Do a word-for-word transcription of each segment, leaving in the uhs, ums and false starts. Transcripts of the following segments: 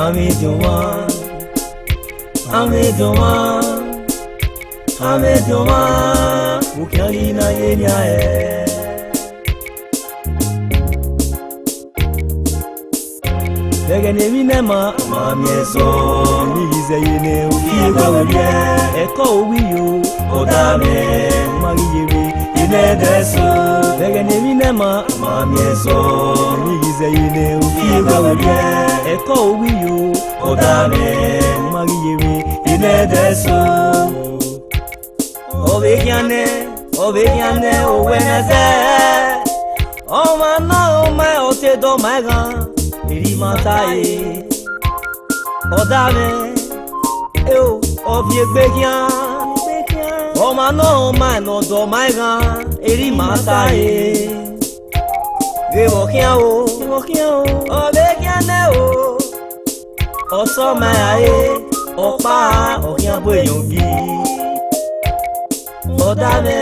Amwẹ dọmwa, amwẹ dọmwa, amwẹ dọmwa, okhian ghi na ye nia hẹ. Vbe ẹghẹ ne emwi nẹ ma, ma miẹn sọ, emwi ghi zẹ ye nẹ, u fi egbe wẹ miẹn. Ẹko owiyo, ọda mwẹ, u ma ghi ye vbe, enẹ dẹ so. Vbe ẹghẹ ne emwi nẹ ma, ma miẹn sọ, emwi ghi zẹ ye nẹ, u fi egbe wẹ miẹn. Ẹko owiyo, ọda mwẹ, u ma ghi ye vbe, enẹ dẹ so. Ọ vbe khian nẹ, ọ vbe khian nẹ, owẹ na zẹ. Ọmwa ne ọ ma ọ te dọ ma ẹghan, erha ima ta ẹre. Ọda mwẹ, eo, ọ viọ egbe khian. Ọmwa ne ọ ma ne ọ dọ ma ẹghan, erha ima ta ẹre. Vbe vbe ọ khian o, vbe vbe ọ khian o, ọ vbe khian nẹ o. Ọ sẹ ọma ra re, ọkpa ọ khian bu eyan ogi. Ọda mwẹ,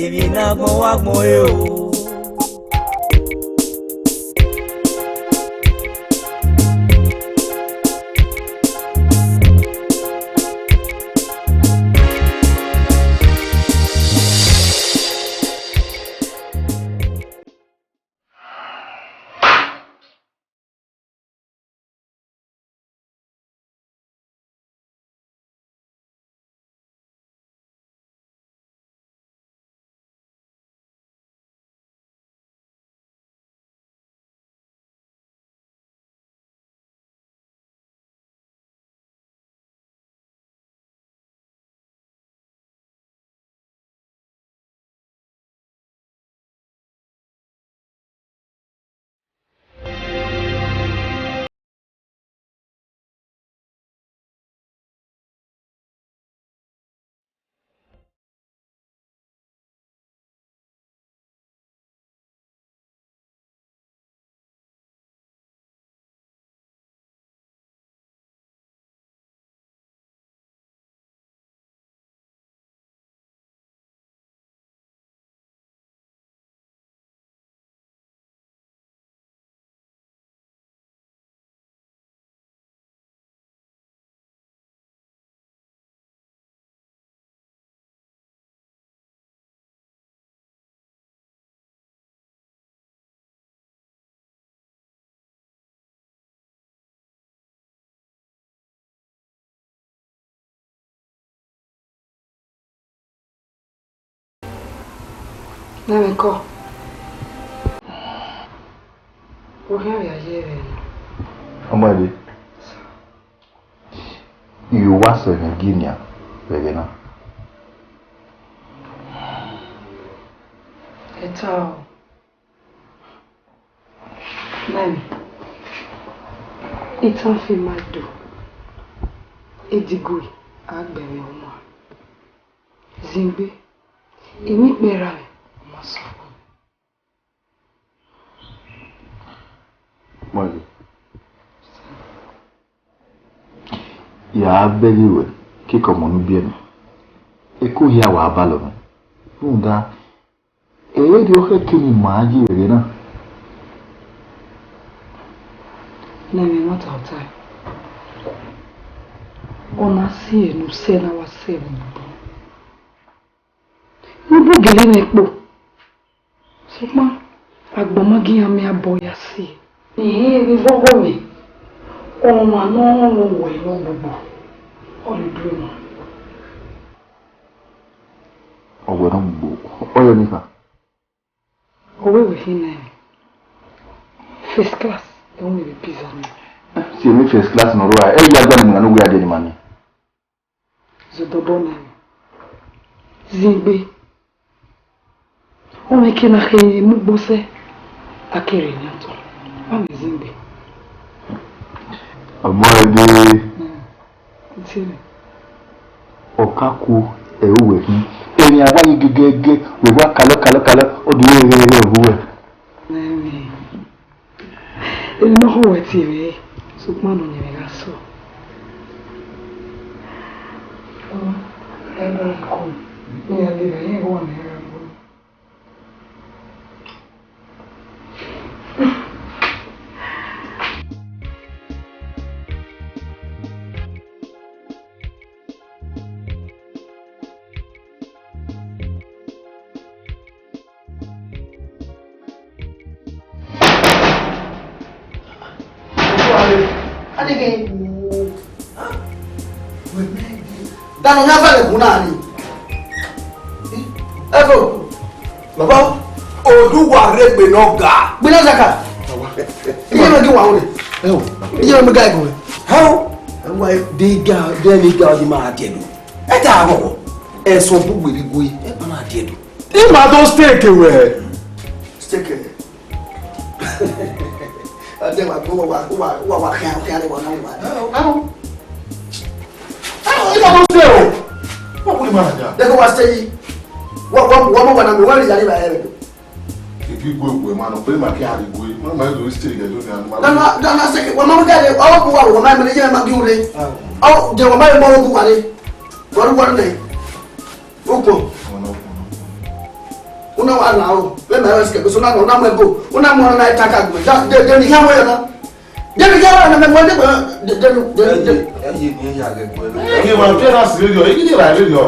emwi ne agbọn wa gbọn re o. Nẹmwẹkọ, u khian vbe a ye vbe nọ? Ọmọdé, I yo wa sẹ mwẹ gie nian vbe ẹghẹ na. Ẹta o. Nẹmwẹ, itan fi ma do, edigue a gbe mwẹ ọmwa. Zingbe, emwi ikpẹn ra mwẹ, ọ ma sẹ ọkọ. Mọye, ya bẹghe ruẹ, keke ọmọ ne u biẹ nọ, eko hia wa balọ mwẹ, rhunmwuda, ẹ i re ọkhẹke ne ima ye vbe ẹghẹ na. Nẹmwẹ, ẹmwata ọ tae, ọ na si ẹre ne u sẹ ne a wa sẹ vbe unibun. Ne u bu gele mwẹ kpo. Sokpan agbọn ma gi iran miẹn abọ ya si. Ẹhẹn, vbe vbe ọghọ mwẹ, ọmwa ne ọ rọnmwẹ owẹ ne ọ gbogbo, ọ rre do emwa. Owẹ ne ọ gbogbo, ọ yọ ni kha. Ọ wẹ wẹ khin nẹ, first class, ẹ wu mwẹ vbe pizza nẹ. Si emwi first class ne ọ rrọọ, ẹ i ya guan ne iwinna ne uwu a die ne ima ni. Zodobọ nẹ, Zingbe. Ọmọ eke na khe mu ugbo sẹ, a kere yan tọ. Wa mwẹ Zingbe. Ọmọ ẹdẹ. Ntẹnẹ. Ọ ka ku ẹre uwẹ khin. Emwi a wa ye gẹgẹgẹ, wẹ wa kalọ, kalọ, kalọ, ọ do rẹ, rẹ, rẹ, rẹ, uwẹ. Nẹmwẹ. Emwi ne ọ khọ wẹ tie mwẹ, sokpan ne ọ yẹn mwẹ gha sọ. Ẹgbẹe ọkọ, iran lele ẹre, iran wa mwẹ rẹn. Danu na fẹlẹ kun na ni. Ẹko, baba, Oduwa rre egbe ne ọ ga. Gbinazaka. Iye mẹ gi wa wẹ. Ẹ o. Iye mẹ ga ego. How? Ẹ wa de ga, de ni ga di ma die do. Ẹ ta wọ. Ẹ sọ bu wẹ ri gue. Ẹ ma ma die do. I ma do steak wẹ. Steak. Ọdẹ wa gbọ wa wa wa wa khian khian wa na wa. Ẹ o. Ẹ o, I ma do steak o. Wọ́n kúrò máa jà. Dẹ́gbẹ́ wa steak yìí. Wọ́n wọ́n wọ́n mọ̀ wà náà mi wọ́n lè yàrá ìbáyẹ̀ rẹ̀. Ibi gbogbo ẹ̀ máa nọ pé màá kí àdìgbò yìí. Wọ́n máa ń lo steak ẹ̀ lónìí àná. Dana dana steak wọ́n máa ń gẹ̀rẹ̀ ọwọ́ bu wa wọ́n máa ń mẹ́lẹ̀ yẹn máa bí wọlé. Ọwọ́ jẹ wọ́n máa ń mọ́ ọwọ́ bu wa lé. Wọ́n wọ́n nẹ̀. Ó pọ̀. Una wa na o, vbe mẹ rẹ sikẹ, because una, una mu ẹgo, una mu ọna na ta ka gbe. Da, de, de ni hia wẹ na. De ni hia wẹ na, mẹ mu ẹdẹ gbẹ, de, de, de, de. Ẹyẹ ni ẹyẹ agẹ gbẹ. Ẹyẹ wa fi ra si rẹ yọ, igi ni ra rẹ yọ.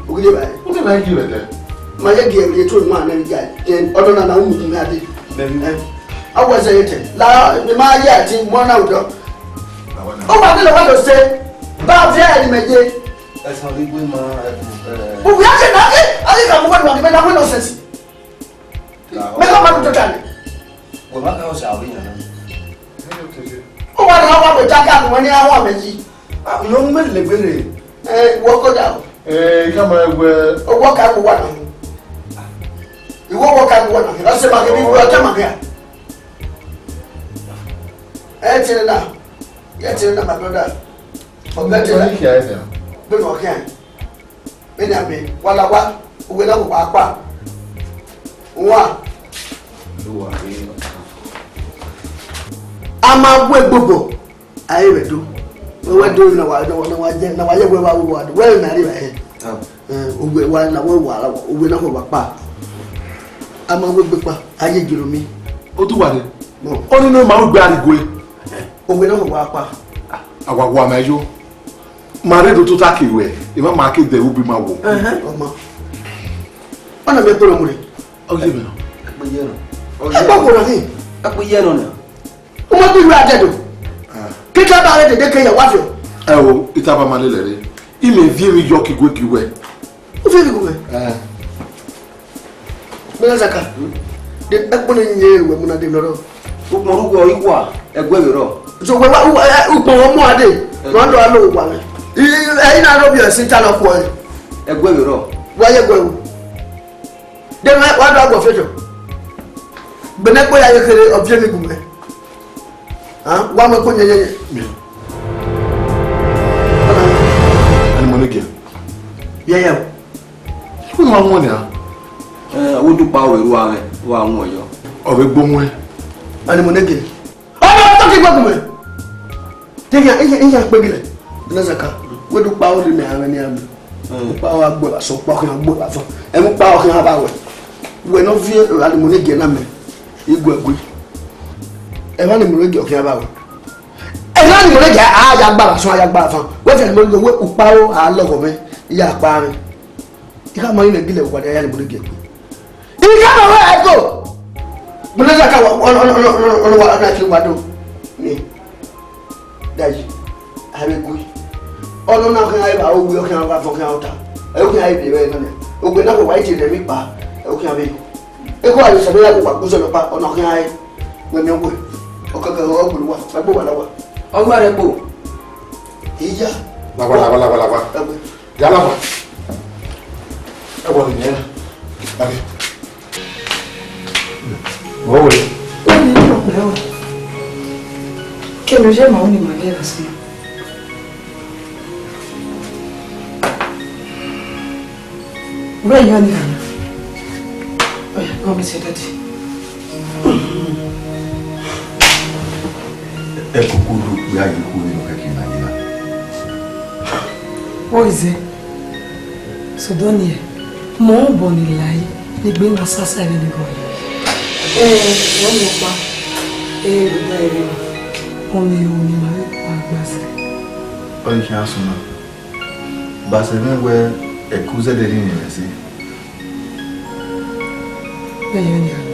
Igi ni ra. Igi ni ra igi rẹ tẹ. Ma ye gie ye tu ma na ni ga. De ọdọ na na umu kun ga de. Bẹẹni. Awọ ẹsẹ ye tẹ. La, mi ma ye ati mo na udo. O wa de lo wa do se. Ba fi ẹre ni mẹ ye. Ẹsan rhie igue ma ẹkun. Uwẹ a ke na ke, a ke ka mu wẹ nọ, mẹ na wẹ nọ sẹsi. Mẹ ka ma nu tota ni. Wẹ ma ka ọsa ọvbe yan na. O wa na wa wẹ ta ka mu ni a wa mẹ yi. Ah, no mu mẹ le gbe re. Eh, wọ ko da. Eh, ka ma wẹ. O wọ ka mu wa na. Iwọ wọ ka mu wa na. Ọ sẹ ma ke bi wẹ ọ ta ma ke a. Ẹ tiẹ na. Ẹ tiẹ na, my brother. Ọgbẹtẹ. Ọgbẹtẹ. Bẹ́ẹ̀ ni ọkẹ́ ẹ̀. Bẹ́ẹ̀ ni àmì wàlàwà, òwe náà kò pa pa. Wà. A máa wé gbogbo ayé rẹ̀ dó. Wẹ́wẹ́ dó náà wà, náà wà, náà wà jẹ́, náà wà yẹ wẹ́wẹ́ wà wà dó. Wẹ́wẹ́ náà rí rẹ̀. Òwe wa náà wà, òwe náà kò pa pa. A máa wé gbé pa, ayé jòrò mi. Ó tún wà ní. Ó ní ní màá gbé arigo ẹ. Òwe náà wà pa. Àwa wà máa yó. Ma rre do tota ke ruẹ, emwa ma ke dẹ ru bi ma wọ. Ẹhẹn, ọmọ. Ọna mẹ kpọrọ mu rẹ. Ọ ye mẹ nọ. Ẹ kpọ kpọrọ ni. Ẹ kpọ ye nọ na. Ọmọ bi ru adẹ do. Kika ba rẹ dede ke ya wa fiọ. Ẹ o, ita ba ma lele rre. I mẹ viẹ emwi yọ ke igue ke ruẹ. U viẹ emwi gu mẹ. Ẹ. Mẹ na zaka. De ẹkpo ne yin ruẹ mu na de nọ rọ. Ukpọn ru wẹ ikua, ẹguẹ vbe rọ. So wẹ wa ukpọn wọ mu ade. Wọ́n dọ̀ alo wa mẹ. Ẹ̀yin na rọ bi ẹ̀sìn ta lọ kọ ẹ. Ẹguẹ vbe rọ. Wa ye ẹguẹ o. De wa wa dọ̀ agbọ fẹjọ. Gbẹnẹ kpo ya ye kere ọviẹ mi gu mẹ. Ah, wa mọ kpo yẹyẹyẹ. Ani mo ne ke. Yẹyẹ o. Iku ni wa wọn nia. Eh, wo du pa we ru ame, wa wọn yo. Ọ vbe gbo wọn. Ani mo ne ke. Ọ vbe to ki gbo gun mẹ. Te ya, iya, iya kpe gele. Na zaka. We du pa o le me ame ni ame. Pa wa gbe wa so, pa khian gbe wa so. Emu pa o khian ba we. We no vie ani mo ne ke na me. Igwe gwe. Ẹ ma ni mo ne ke o khian ba we. Ẹna ni mo ne gie a ya gba sọn, a ya gba fan. Wẹ fẹ mo lo wẹ ukparo a lọghọ mwẹ, I ya kpa mwẹ. I ka ma yin gele wa ya ni mo ne gie. I ka ma wẹ ẹko. Mo ne ka wa, ọ, ọ, ọ, ọ, ọ, wa na ki wa do. Ni. Daji. A vbe gu. Ọnọ na khian eva owe, ọ khian va fọ khian ọta. Ẹ khian eva ẹmwẹ na. Ogbe na wa ite rẹ mi kpa. Ẹ khian ve. Eko a sẹ ya wa gu sẹ pa, ọnọ khian ẹ. Wẹ mi wẹ. Ọ kẹkẹ ọ gbulu wa, ẹ gbe wa la wa. Ọ gba rẹ kpo. Iya. Lawa, lawa, lawa, lawa. Ẹ gbe. Ya lawa. Ẹ wọ ni yẹn. Abi. Wọ wẹ. Wẹ ni ni ọpẹ wẹ. Kẹmẹ je ma uni ma gẹ last night. Where you are now? Oh, yeah, go meet your daddy. Ẹ kúkú dúpẹ́ ayé kú nínú kẹ̀kẹ́ Nàìjíríà. What is it? So don't hear. Mo ń bọ̀ ní láyé, nígbè máa sásá ẹni nìkan yìí. Ẹ wọ́n mọ̀ pa. Ẹ ẹ ẹ. Òun ni òun ni màá rí pa àgbà sí. Ọ yìí ṣe àsùn náà. Bàṣẹ mẹ́wẹ́ ẹ̀kú zẹ́dẹ̀ ní ìrìn rẹ̀ sí. Bẹ́ẹ̀ yẹn ni àná.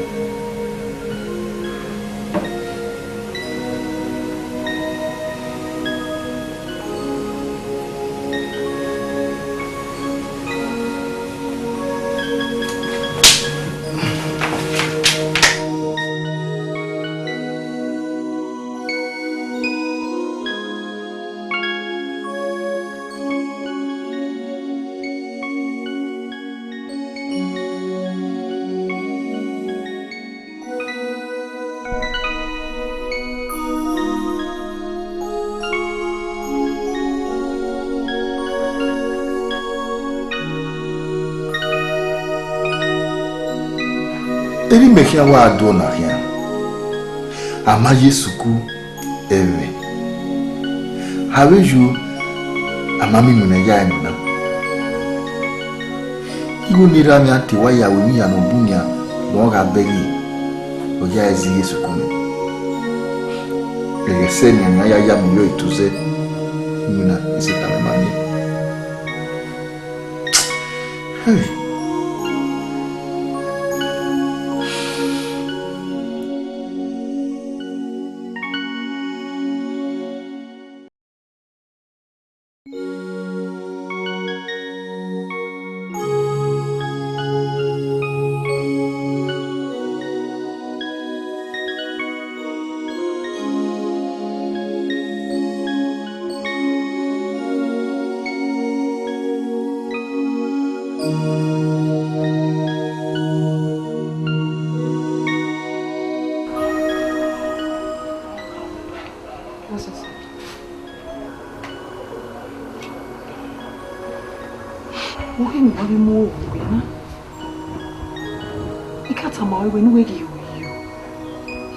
Erha imẹ khian wa do ọna khian, a ma ye sukuu ẹmwẹ, a vbe yo, a ma miẹn iwinna ya ẹmwẹ na. Igho ne erha mwa te wa ya ru emwi hia ne ọ bun nian ne ọ gha bẹghe, ọ ya zẹ ighe sukuu nẹ. Ẹghẹ sẹ nian, nian ya ya mu yọ etu zẹ, iwinna Setan ma miẹn. Hey. Uwẹ ne uwa vbe mu ohu wẹ na, I ka tama ruẹ wẹ ne uwẹ ghi ru iyo,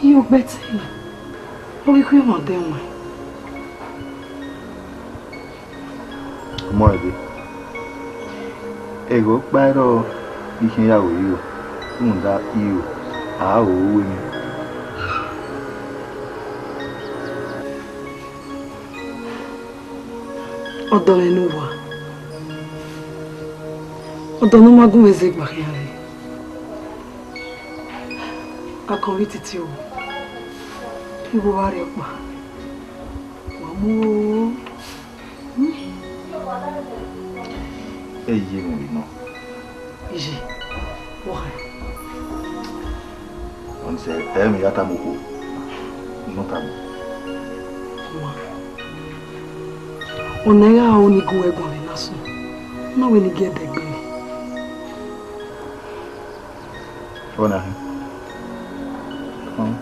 iyo gbe ẹtẹ na, ọ ghi khian ọmwa dẹ wan. Ọmọ ẹre, ẹghẹ ọkpa i rrọọ ne I khian ya ru iro, rhunmwuda iro a ru ru emwi. Ọdọ mwẹ ne uwa, ọdọ ne ọ ma gu mwẹ zẹ gba khian rre, akọn vbe titi o, I vbe uwa rriọkpa, wa mu o. Ẹ i ye mwẹ vbe nọ. Iye, wa khẹ. Ọni sẹ, ẹ i mwẹ ya tama okhuo. I nọ tama. Wa. Ọna i gha ru ne I gu uwẹ guan vbe na sunu, na wẹ ne I gie ẹdẹ gbe mwẹ. Ọna hẹ. Họn.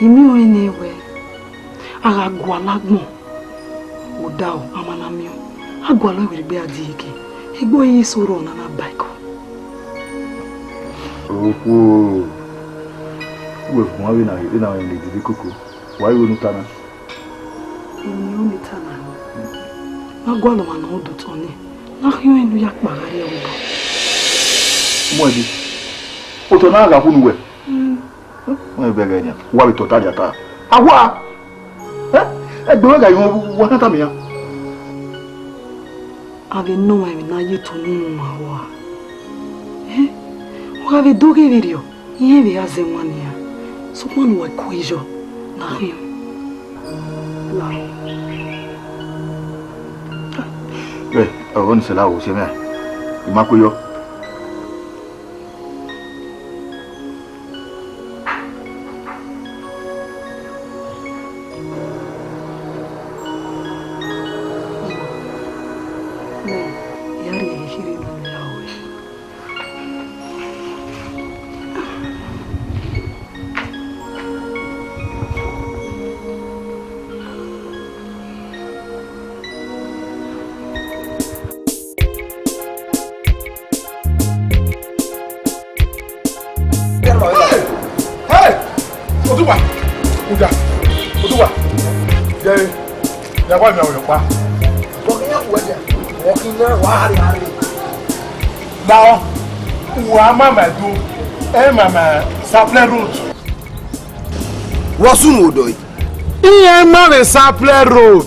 I miẹn ọnrẹn nẹ wẹ, a gha gualọ agbọn, odaro a ma na miẹn, a gualọ ẹvbo egbe a die eke, egbe ọre eso rrọọ na na ba ẹko. Okhuo, uwẹ guan vbene a, vbene a mwẹ ne dede koko, wa i ru ne u ta na. Emwi ne I ta na, na gualọ ọmwa ne ọ do otọ nẹ, na khian ọnrẹn ne u ya kpa gha rrie ẹvbo obọ. Mu ẹdẹ, otọ na gha khuẹ ne uwẹ. Wẹ vbe ẹghẹ nian, wa vbe tota rhia ta. A wa! Ẹ, ẹgbẹe ruẹ gha ru wa na tama iran. A vbe nọ ọmwa emwi ne a ye tọn ne unu ma rua. Ẹ, ọ gha vbe do ghe vberriọ, irẹn vbe ra zẹ wan nian. Sokpan ne uwa ku yọ, na khian. La. Ẹ, ọghọ ni sẹ la wo, sẹ mẹ a? I ma ku yọ. Hey! Hey! Oduwa! Oduwa! Oduwa! Jẹ, jẹ wa mi awẹ pa. Wọ́n kì í yẹ kú ẹ̀jẹ̀, wọ́n kì í yẹ wàhálà rẹ̀. Now, wa ma ma do, ẹ ma ma Sapele Road. Wọ sunu odọ yi. Iran ma vbe Sapele Road.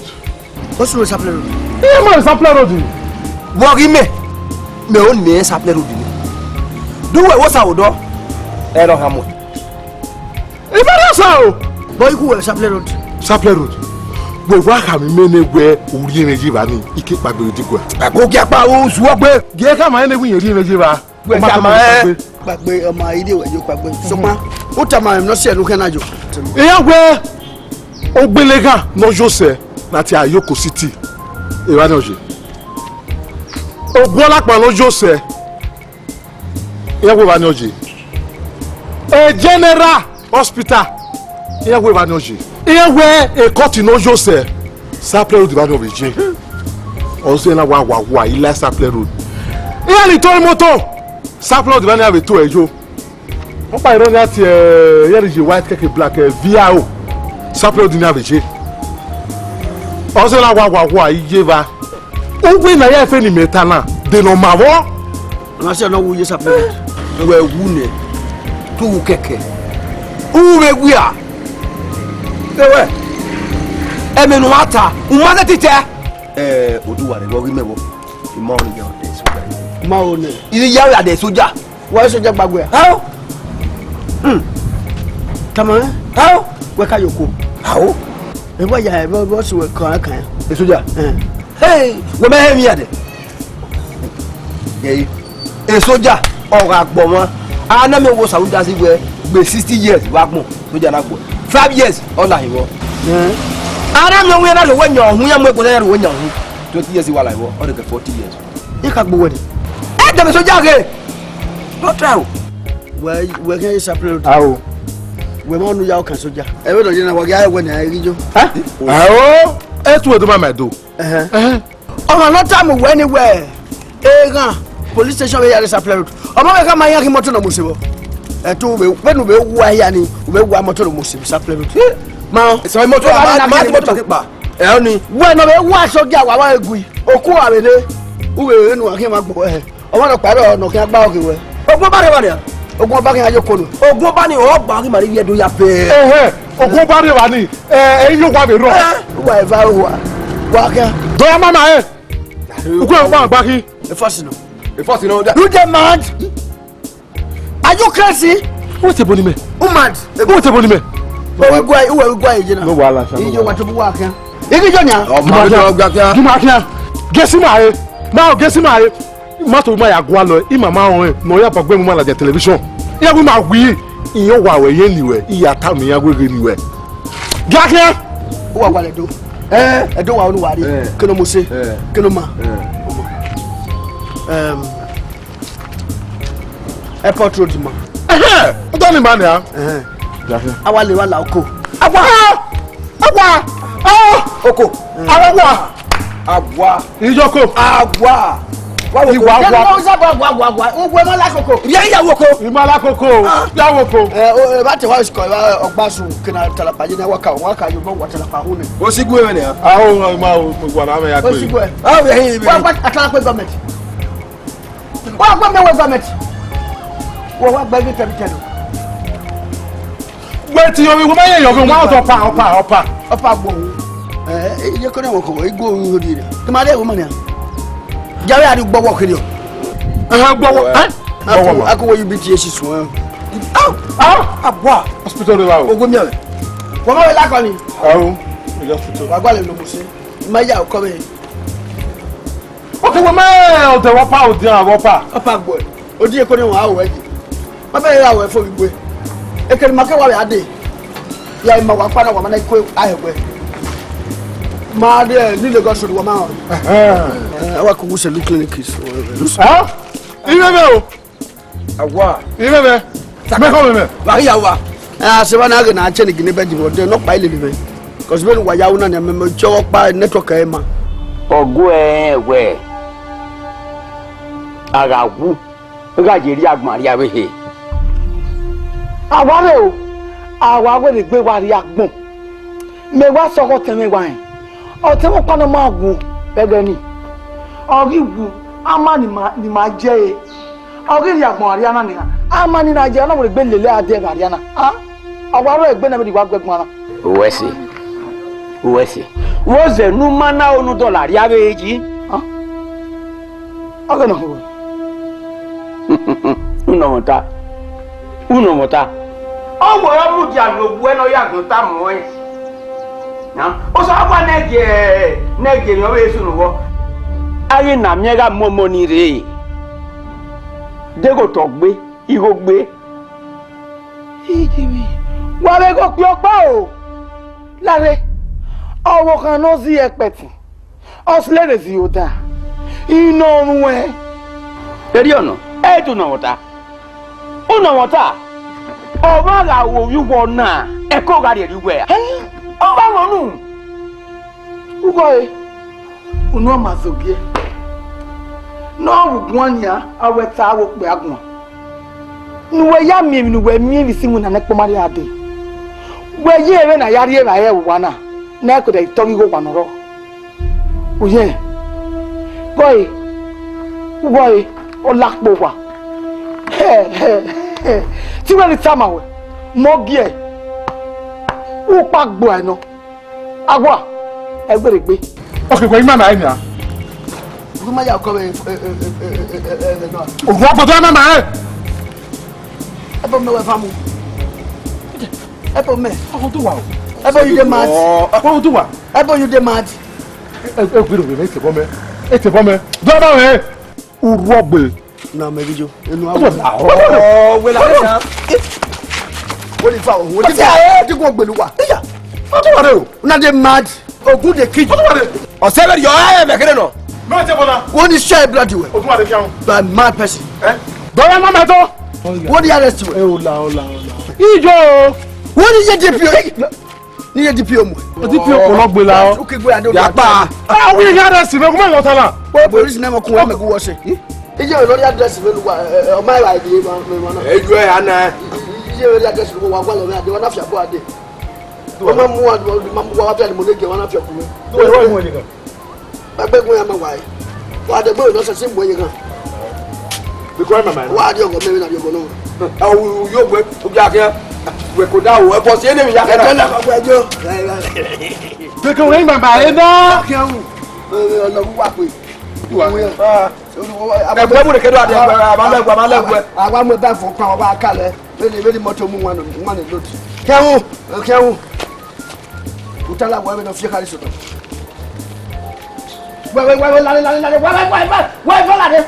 Wọ sunu Sapele Road. Iran ma vbe Sapele Road. Wọ ghi mẹ, mẹ o nẹ Sapele Road ni. Du wẹ wo sa odọ. Ẹ rọ ha mu. Ivẹ rẹ sa o. Bọ ikhu wẹ Sapele Road. Sapele Road. Wẹ wa khama mẹ nẹ wẹ u rhie mwẹ ye evba ni, I ke kpaegbe vbe diguẹ. Ẹko gie akpa u zuọ gbe. Gie khama nẹ wẹ irẹn rhie mwẹ ye evba. Wẹ tama ẹ. Kpaegbe ọma ide wẹ yo kpaegbe. Sokpan, u tama emwi ne ọ si ẹre ne u khian na yo. Iran wẹ ogbeleghan ne ọ yo sẹ ne a tie Ayoko City. Evba ni ọ ye. Oguọlakpa ne ọ yo sẹ. Iran wẹ evba ni ọ ye. E General Hospital. Iran wẹ evba ni ọ ye. Iran wẹ e court ne ọ yo sẹ. Sapele Road evba ni ọ vbe ye. Ọ zẹ na wa wa wa, I la Sapele Road. Iran ni tọn imoto. Sapele ọdọ ne a vbe to ẹre yo. Ọkpa erha ọnii a tie, eh, yẹrẹ iye white keke black, eh, V I O. Sapele ọdọ ne a vbe ye. Ọ zẹ na wa wa wa iye va. Uwu na ya efe ne imẹ ta na, de ne ọ ma vbọ. Ọna sẹ ne ọ wu ye sapele. Wẹ wu nẹ, te u wu kẹkẹ. U vbe wia. Ewẹ, ẹmwẹ ne u ma ta, u ma nẹ titẹ. Eh, oduwa rẹ, vbe ọ ghi mẹ vbọ? I ma ọnii ya ọdẹ soja. Ma ọnii. I ya ọdẹ soja. Wa soja gbagbe. Ao. Hmm. Tama, eh? Ao. Wẹ ka yoko. Ao. Ẹ wa ya, ẹ vbọ, vbọ si wẹ kan kan. E soja. Eh. Hey, wẹ mẹ hẹ mi ya dẹ. Yẹyi. E soja, ọ gha gbọ mwa. A na mẹ wo Saudi Arabia wẹ gbe sixty years wa gbọn. Soja na gbọ. Five years, ọ la hin vbọ. Eh. A na mẹ wẹ na lo wẹ yan ohun, ya mu ego na ya lo wẹ yan ohun. Twenty years wa la hin vbọ, ọ de kẹ forty years. I ka gbe uwẹ de. Ẹ dẹmẹ soja ghe. No try o. Wẹ, wẹ khian ye sapele. Ao. Wẹ ma nu ya ọkan soja. Ẹ vbe nọ ye na, wa ghi a wẹ ne a ghi yo. Ha? Ao. Etu edo ma ma do. Ẹhẹn. Ẹhẹn. Ọmọ nọ tama wẹ ni wẹ, eghan police station vbe ya rre Sapele Road. Ọmọ vbe khama iran khin moto ne ọ mu sẹ vbọ. Ẹto vbe, vbene u vbe wa hia ni, u vbe wa moto ne ọ mu sẹ Sapele Road. Ma, sẹ moto, ma, ma, ma, moto kpa. Ẹ, ọnii. Wẹ ne ọ vbe wa soja wa wa egui. Oku a vbe rre, u vbe rre ne uwa khian ma gbọ wẹ hẹ. Ọmọ nọkpa rrọọ ne ọ khian gba ọghe wẹ. Ogun ọba rre evba nia? Ogun ọba khian yo konu. Ogun ọba ni ọ gba ghi ma rre ivbi Ẹdo ya bẹẹ. Ẹhẹn, ogun ọba rre evba ni, ẹ, ẹ, iyo wa vbe rrọọ. Ẹ, uwa eva uwa. Wa khian. Dọya mama ẹ. Ukwe ọba gba khin. Efọsi nọ. Efọsi nọ. You dey mad? Are you crazy? What's the boni me? Who mad? What's the boni me? Uwe gua, uwe gua eje na. No wahala, sha, no wahala. Iyo wa to bu wa khian. Igi jo nia. Ọmọ mi dọ gba kia. Gima kia. Gesi ma he. Ma o gesi ma he. Ma to ma ya gua lọ, ima ma họn, ne ọ ya ba gbe mu ma ladian television. Iran wi ma wi, iyan wa wẹ ye ni wẹ, iya ta mi iran weghe ni wẹ. Gia khian. Uwa wa lẹ do. Eh, Ẹdo wa unu wa ri. Eh. Kene mo se. Eh. Kene ma. Eh. Em, Airport Road ma. Ẹhẹn, ọdọ ni ma nia. Ẹhẹn. Gia khian. Awa le wa la oko. Awa. Awa! Ah! Oko. Awa! Awa! Iyoko! Awa! Wa wo oko. Iwa, awa. Kí ló ń sábà wa, wa, wa? Ugbo ẹ ma la koko. Ìyá ìyàwó oko. Ìmọ̀ alákòókò. Ah. Ìyàwó oko. Ẹ, o, ẹ, bá tẹ wá sùkọ̀, ẹ, bá ọgbà sùn, kí n talapa yìí náà, wá kà, wá kà yóò bọ̀ wá talapa hún ni. Ó sì gún ẹ̀mẹ̀ nìyà. Àwọn ọmọ ìmọ̀ àwọn ọmọ ìwà náà mẹ́ya pé. Ó sì gún ẹ. Àwọn ẹ̀yìn ibi. Wọ́n gbọ́ àtàlápẹ́ gọ́ọ̀mẹ̀ntì. Wọ́n gbọ́ mẹ́wẹ́ gọ́ọ̀mẹ̀ntì. Wọ́n wá gbẹ́ bí tẹ̀mítẹ̀lú. Wait, yo, we might your go. One of pa, opa, opa. Opa gbo. Eh, iye ko ne won ko, igbo ru ri re. Ti ma re wo ma ni a. Jawe a ri gbowo kiri o. Eh, gbowo, eh? Gbowo. Ako, ako wo U B T S so. Au, au, abua. Hospital re wa o. Ogo mi o. Wo ma we la ko ni. Au, we just hospital. Wa gba le lo mo se. Ma ya o ko be. Okay, we ma o de wo pa, o de wo pa. Opa gbo. Odi eko ne wọn a wẹ yi. Ma bẹghe gha wẹ fo vbe igbe. Ekene ma ke wa vbe a dee. Ya ima wa kpa na wa ma na ikue a hẹ wẹ. Ma de ni Lagos Road wa ma họn. Ẹhẹn. Eh, wa ku Wuse Lu Clinic is. Hẹn? Ivbe vbe o? Awa. Ivbe vbe? Mẹ kọ mẹ mẹ. Wa ya wa. Eh, a se wa na ghe na che ni gini bed vbe de no kpa ilele vbe. 'Cause vbene uwa ya wu na ni, mẹ, mẹ chọ ọkpa network ẹ ma. Ọgua ẹnrẹn wẹẹ, a gha wu, gha ye rri agbọn arriavbehe. A wa rre o, a wa wẹ ne egbe wa rri agbọn. Mẹ wa sẹ ọghe ọtẹn mwẹ wa rẹn. Ọtẹn mwẹ ọkpa ne ọ ma wu vbe ẹghẹ nii. Ọ ghi wu, ama ni ma, ni ma ye ẹre. Ọ ghi rri agbọn arriae na nian, ama ni na ye, ọ na wẹ egbe lele a die vbe arriae na. A? Ọ wa rre egbe ne vbe rri wa gu ẹgbọn na. Uwẹ sẹ, uwẹ sẹ. Wo zẹ ne u ma na ro ne u dọlọ arriavbehe yi? A? Ọ ghe ne ọ ho. Unọmwọta, unọmwọta. Ọ wẹ ọ mudia ne owẹ ne ọ ya gbọn ta mọ ẹn. Osanobua ne gie, ne gie emwi ọvbehe sunu vbọ. A ghi na miẹn gha mu ọmọ ni rre, deghẹ otọ gbe, igho gbe. Ijimwi, wa vbe ghe okpia ọkpa o. Lare, ọvbokhan ne ọ zẹ ẹkpẹtin, ọ sẹ lere zẹ oda, I nọ ruẹn. Erriọ nọ, ẹ i te unọmwọta. Unọmwọta, ọmwa gha ru ovbi uwẹ ọna, ẹko gha rhie rrie uwẹ ra? Ọ gha ghẹ unu. Ughọe, unu ọ ma zẹ ogiẹ. Ne ọ vbe guan nian, a wẹ ta avbe okpia guan. Ne uwẹ ya miẹn emwi ne uwẹ miẹn vbe isi iwinna ne ẹkpo ma rhie a dee. Wẹ ye vbene a ya rhie evbare ẹvbo uwa na, ne a ke da tọ ghe igho owa ne ọ rrọọ. Uyẹn, bọe, ubọe, ọ la kpo owa. Te I wẹ ne I tama wẹ, mẹ ọ giẹ, ukpa gbe uẹ nọ. Awa, ẹgbẹregbe. Ok, wẹ ima ma ẹ nia. Gu ma ya kọ vbe, eh, eh, eh, eh, eh, eh, eh, no. Ogun ọgbọdọ ima ma ẹ. Ebo mẹ wẹ famu. Ebo mẹ. Ọhọ do wa o. Ebo you dey mad. Ọhọ do wa. Ebo you dey mad. E, e, e, gbero vbe mẹ, e te bọ mẹ. E te bọ mẹ. Do ma mẹ. Urọgbe. Na mẹ video. Enu awo. Oh, wẹ la na. Wẹ ni fa o. Wẹ ti fa. Ti gun gbelu wa. Iya. Ọdún wa de o. Una dey mad. Ogun dey kill you. Ọdún wa de. Ọsẹ bẹrẹ yọ ẹ mẹ kẹrẹ nọ. No te bọla. Wọ́n ní sọ ẹ blood wẹ. Ọdún wa de kí àwọn. You are a mad person. Ẹ? Dọ́là má ma tọ́. Wọ́n ní arrest wẹ. Ẹ o la o la o la. Ijo. Wọ́n ní yẹ D P O. Ni ye D P O mu. O D P O kò lọ gbe la o. Oke gbe ado. Ya pa. Ah, we ya da si me, kuma lo tala. Wẹ police ne mo kun wẹ mẹ gu wọ se. Iye lórí address mi lu wa, ọ ma ra iye ma ma na. E ju ẹ ana. Iye lórí address lu wa, wa lọ mẹ ade, wa na fi abo ade. O ma mu wa, ma mu wa, wa fi ade mo le je, wa na fi abo. Do we wa mo le kan. Ẹgbẹgun ya ma wa ẹ. Wa dẹgbe nọ sẹtin mu ẹyẹ ghan. Because my man. Wa di ọgọ mẹmẹ na di ọgọ nọ. Ẹ, u yo gbe, u ya kẹ. Wẹ ko da o, ẹ bọ si ene mi ya kẹ na. Ẹjọ na kọ gbẹjọ. Keke wẹ mama ẹ na. Kẹ hu. Ọlọrun wà pé. Wa. Ẹ gbẹ mu de kedo ade, a ma lẹ gbe, a ma lẹ gbe. Àwa mu ẹ bá fọ pa, wa kalẹ. Vbene, vbene imọto mu wan, wan load. Kẹ hu, kẹ hu. Utala wẹ vbene ọ fi khare sotọ. Wẹ, wẹ, wẹ, wẹ, lare, lare, lare, wẹ, wẹ, wẹ, wẹ, wẹ, wẹ, lare.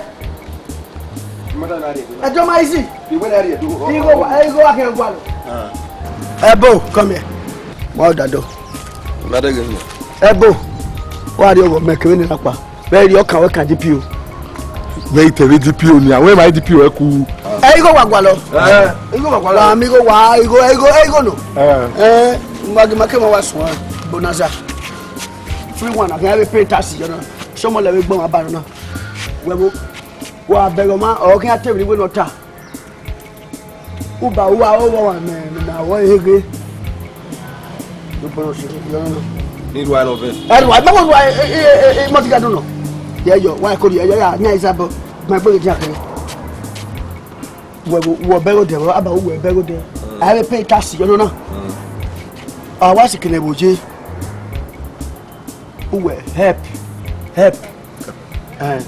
Ẹjọ ma easy. Igho wa, igho wa kẹ gua lo. Ẹbo, come here. Ma ọdadọ. Ẹbo, wa rrie ọghọ mẹ kevbe ne na kpa. Vbe rrie ọkan wẹ kan D P O. Vbe I te vbe D P O nia, wẹ ma D P O ẹ ku. Ẹ igho wa gualọ. Ẹ, igho wa gualọ. Wa mi igho wa, igho, igho, igho no. Ẹ. Ẹ, ma gi ma ke ma wa suan. Bonanza. Free one, a kan vbe pay tax yọ na. Sọmọ lẹ vbe gbọn wa ba nọ na. Wẹ vbo. Wa bẹghe ọma, ọ khian te emwi ne I wẹ ne ọ ta. Uba uwa, ọ vbe ọmwa mẹ, mẹ ma wẹ ehe ghe. Ni rua ẹre ọvẹn. Ẹrua, mẹ wẹ rua, e, e, e, e, mọtgadu nọ. Yẹ yọ, wa ẹko rhie, yẹ ya, yan Izabọ, gbẹn egbe ghe dia kẹrẹ. Wẹ, wẹ ọbẹ ghodẹ, aba wẹ ọbẹ ghodẹ. A vbe pay tax yọ nọ na. A wa sikẹ ne vbe oje. Uwẹ help, help. Eh.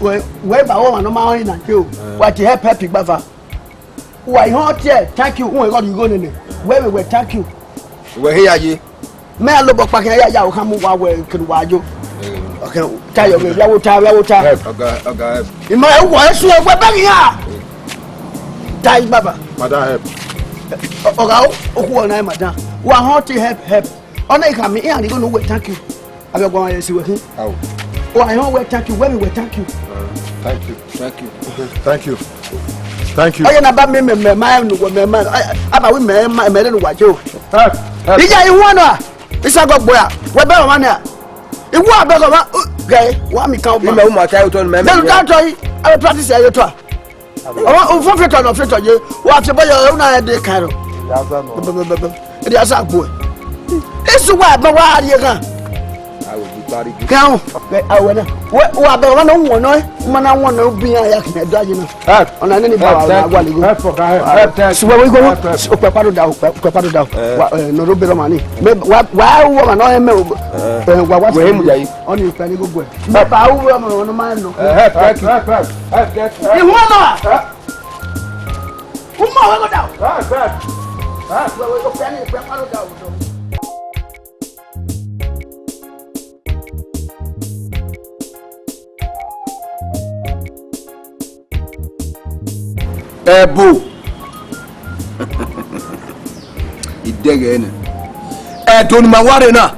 Wẹ, wẹ ba wẹ ọmwa ne ọ ma rọnre na ke o. Eh. Wa te help, help igbava. Wa i họn tie, thank you, uwẹ gọdọ igho nene. Wẹ vbe wẹ thank you. Wẹ he ya ye. Mẹ a lobọ kpa khian ya ya o khan mu wa wẹ kere wa yo. Eh. Okay, ta yo vbe ya wo ta, ya wo ta. Help. Ọga, ọga help. Ima e wọ esu ẹgbẹ bẹghi ya. Ta igbava. Madam help. Ọga o, okhuo na madam. Wa họn tie help, help. Ọ na I khama iran igho ne uwẹ thank you. Avbe ọguọmwadia esi wẹ khin. Ao. Ọ, I họn wẹ thank you, wẹ vbe wẹ thank you. Uh, thank you, thank you, thank you, thank you. Ọ ye na ba mẹ, mẹ, mẹ, ma ẹ nu wẹ, mẹ, ma, a, a ba wẹ mẹ, ma, mẹ rẹ nu wa je o. Help, help. Iya, I wan na. Isa gọ gboya. Wẹ bẹ ọmwa nia. I wa bẹ ọmwa, uh, gẹ, wa mi kan ọmwa. Ime u ma ta yo to ni mẹ. Then u ta to yi. A practice ya yo to. Ọmọ, u fọ fetọ nọ fetọ ye, wa fi bọ yọ, u na ẹdẹ kan rọ. Yaza nọ. Bẹ, bẹ, bẹ, bẹ, bẹ. Ẹdẹ asa gbo. Isu wa bẹ wa rrie ghan. Awo bi pari gi. Kẹhun, awẹ na. Wẹ, wa bẹ wa na wọn nọ, ma na wọn nọ, bi yan ya khin ẹdọ aye na. Help. Ọna nene ba wa wa ligho. Help, help, help, help. Suwa we go. Help, help. Okpẹ pado da, okpẹ, okpẹ pado da. Eh. Wa, eh, no ro bẹ rọ ma ni. Me, wa, wa wo ma no e me o. Eh. Eh, wa, wa. Wẹ mu ya yi. Ọni okpẹ ni go gbe. Help. Ba u wo ọmọ ọmọ ma nọ. Eh, help, help, help, help, help, help. Ìwọ náà. Help. Ó mọ̀ wẹ́n kó dà o. Help, help. Help. Wẹ́n wẹ́n tó fẹ́ ní ìpẹ́ pálọ̀ dà o. Ẹbo. Idẹghẹ nẹ. Ẹdẹ ne ima wa rre na,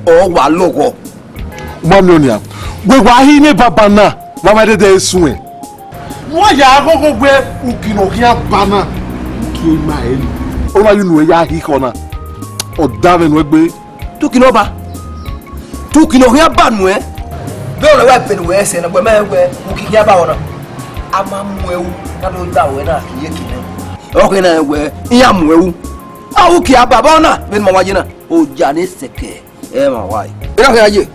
ọ wa lọghọ. Mọ miẹn ọnian, wẹ wa hi ne baba na, wa ma dẹdẹ suẹn. Wẹ ya ghọghọ wẹ uki ne ọ khian ba na, uki ima ẹre. Ọ ma ye unu ya hi khọ na, ọ da mwẹ nuẹn gbe. Tuki ne ọ ba. Tuki ne ọ khian ba nuẹn. Vbe ọ rẹ wa bẹn wẹ ẹsẹ na, wẹ ma wẹ uki khian ba ọ na. A ma mu ẹwu, na do da ruẹ na khin ye khin nẹ. Ọ khin na wẹ, iran mu ẹwu. A ru kia baba ọna, vbene ma wa ye na. Oja ne sẹkẹ, ẹ ma wa. Iran khin ya ye.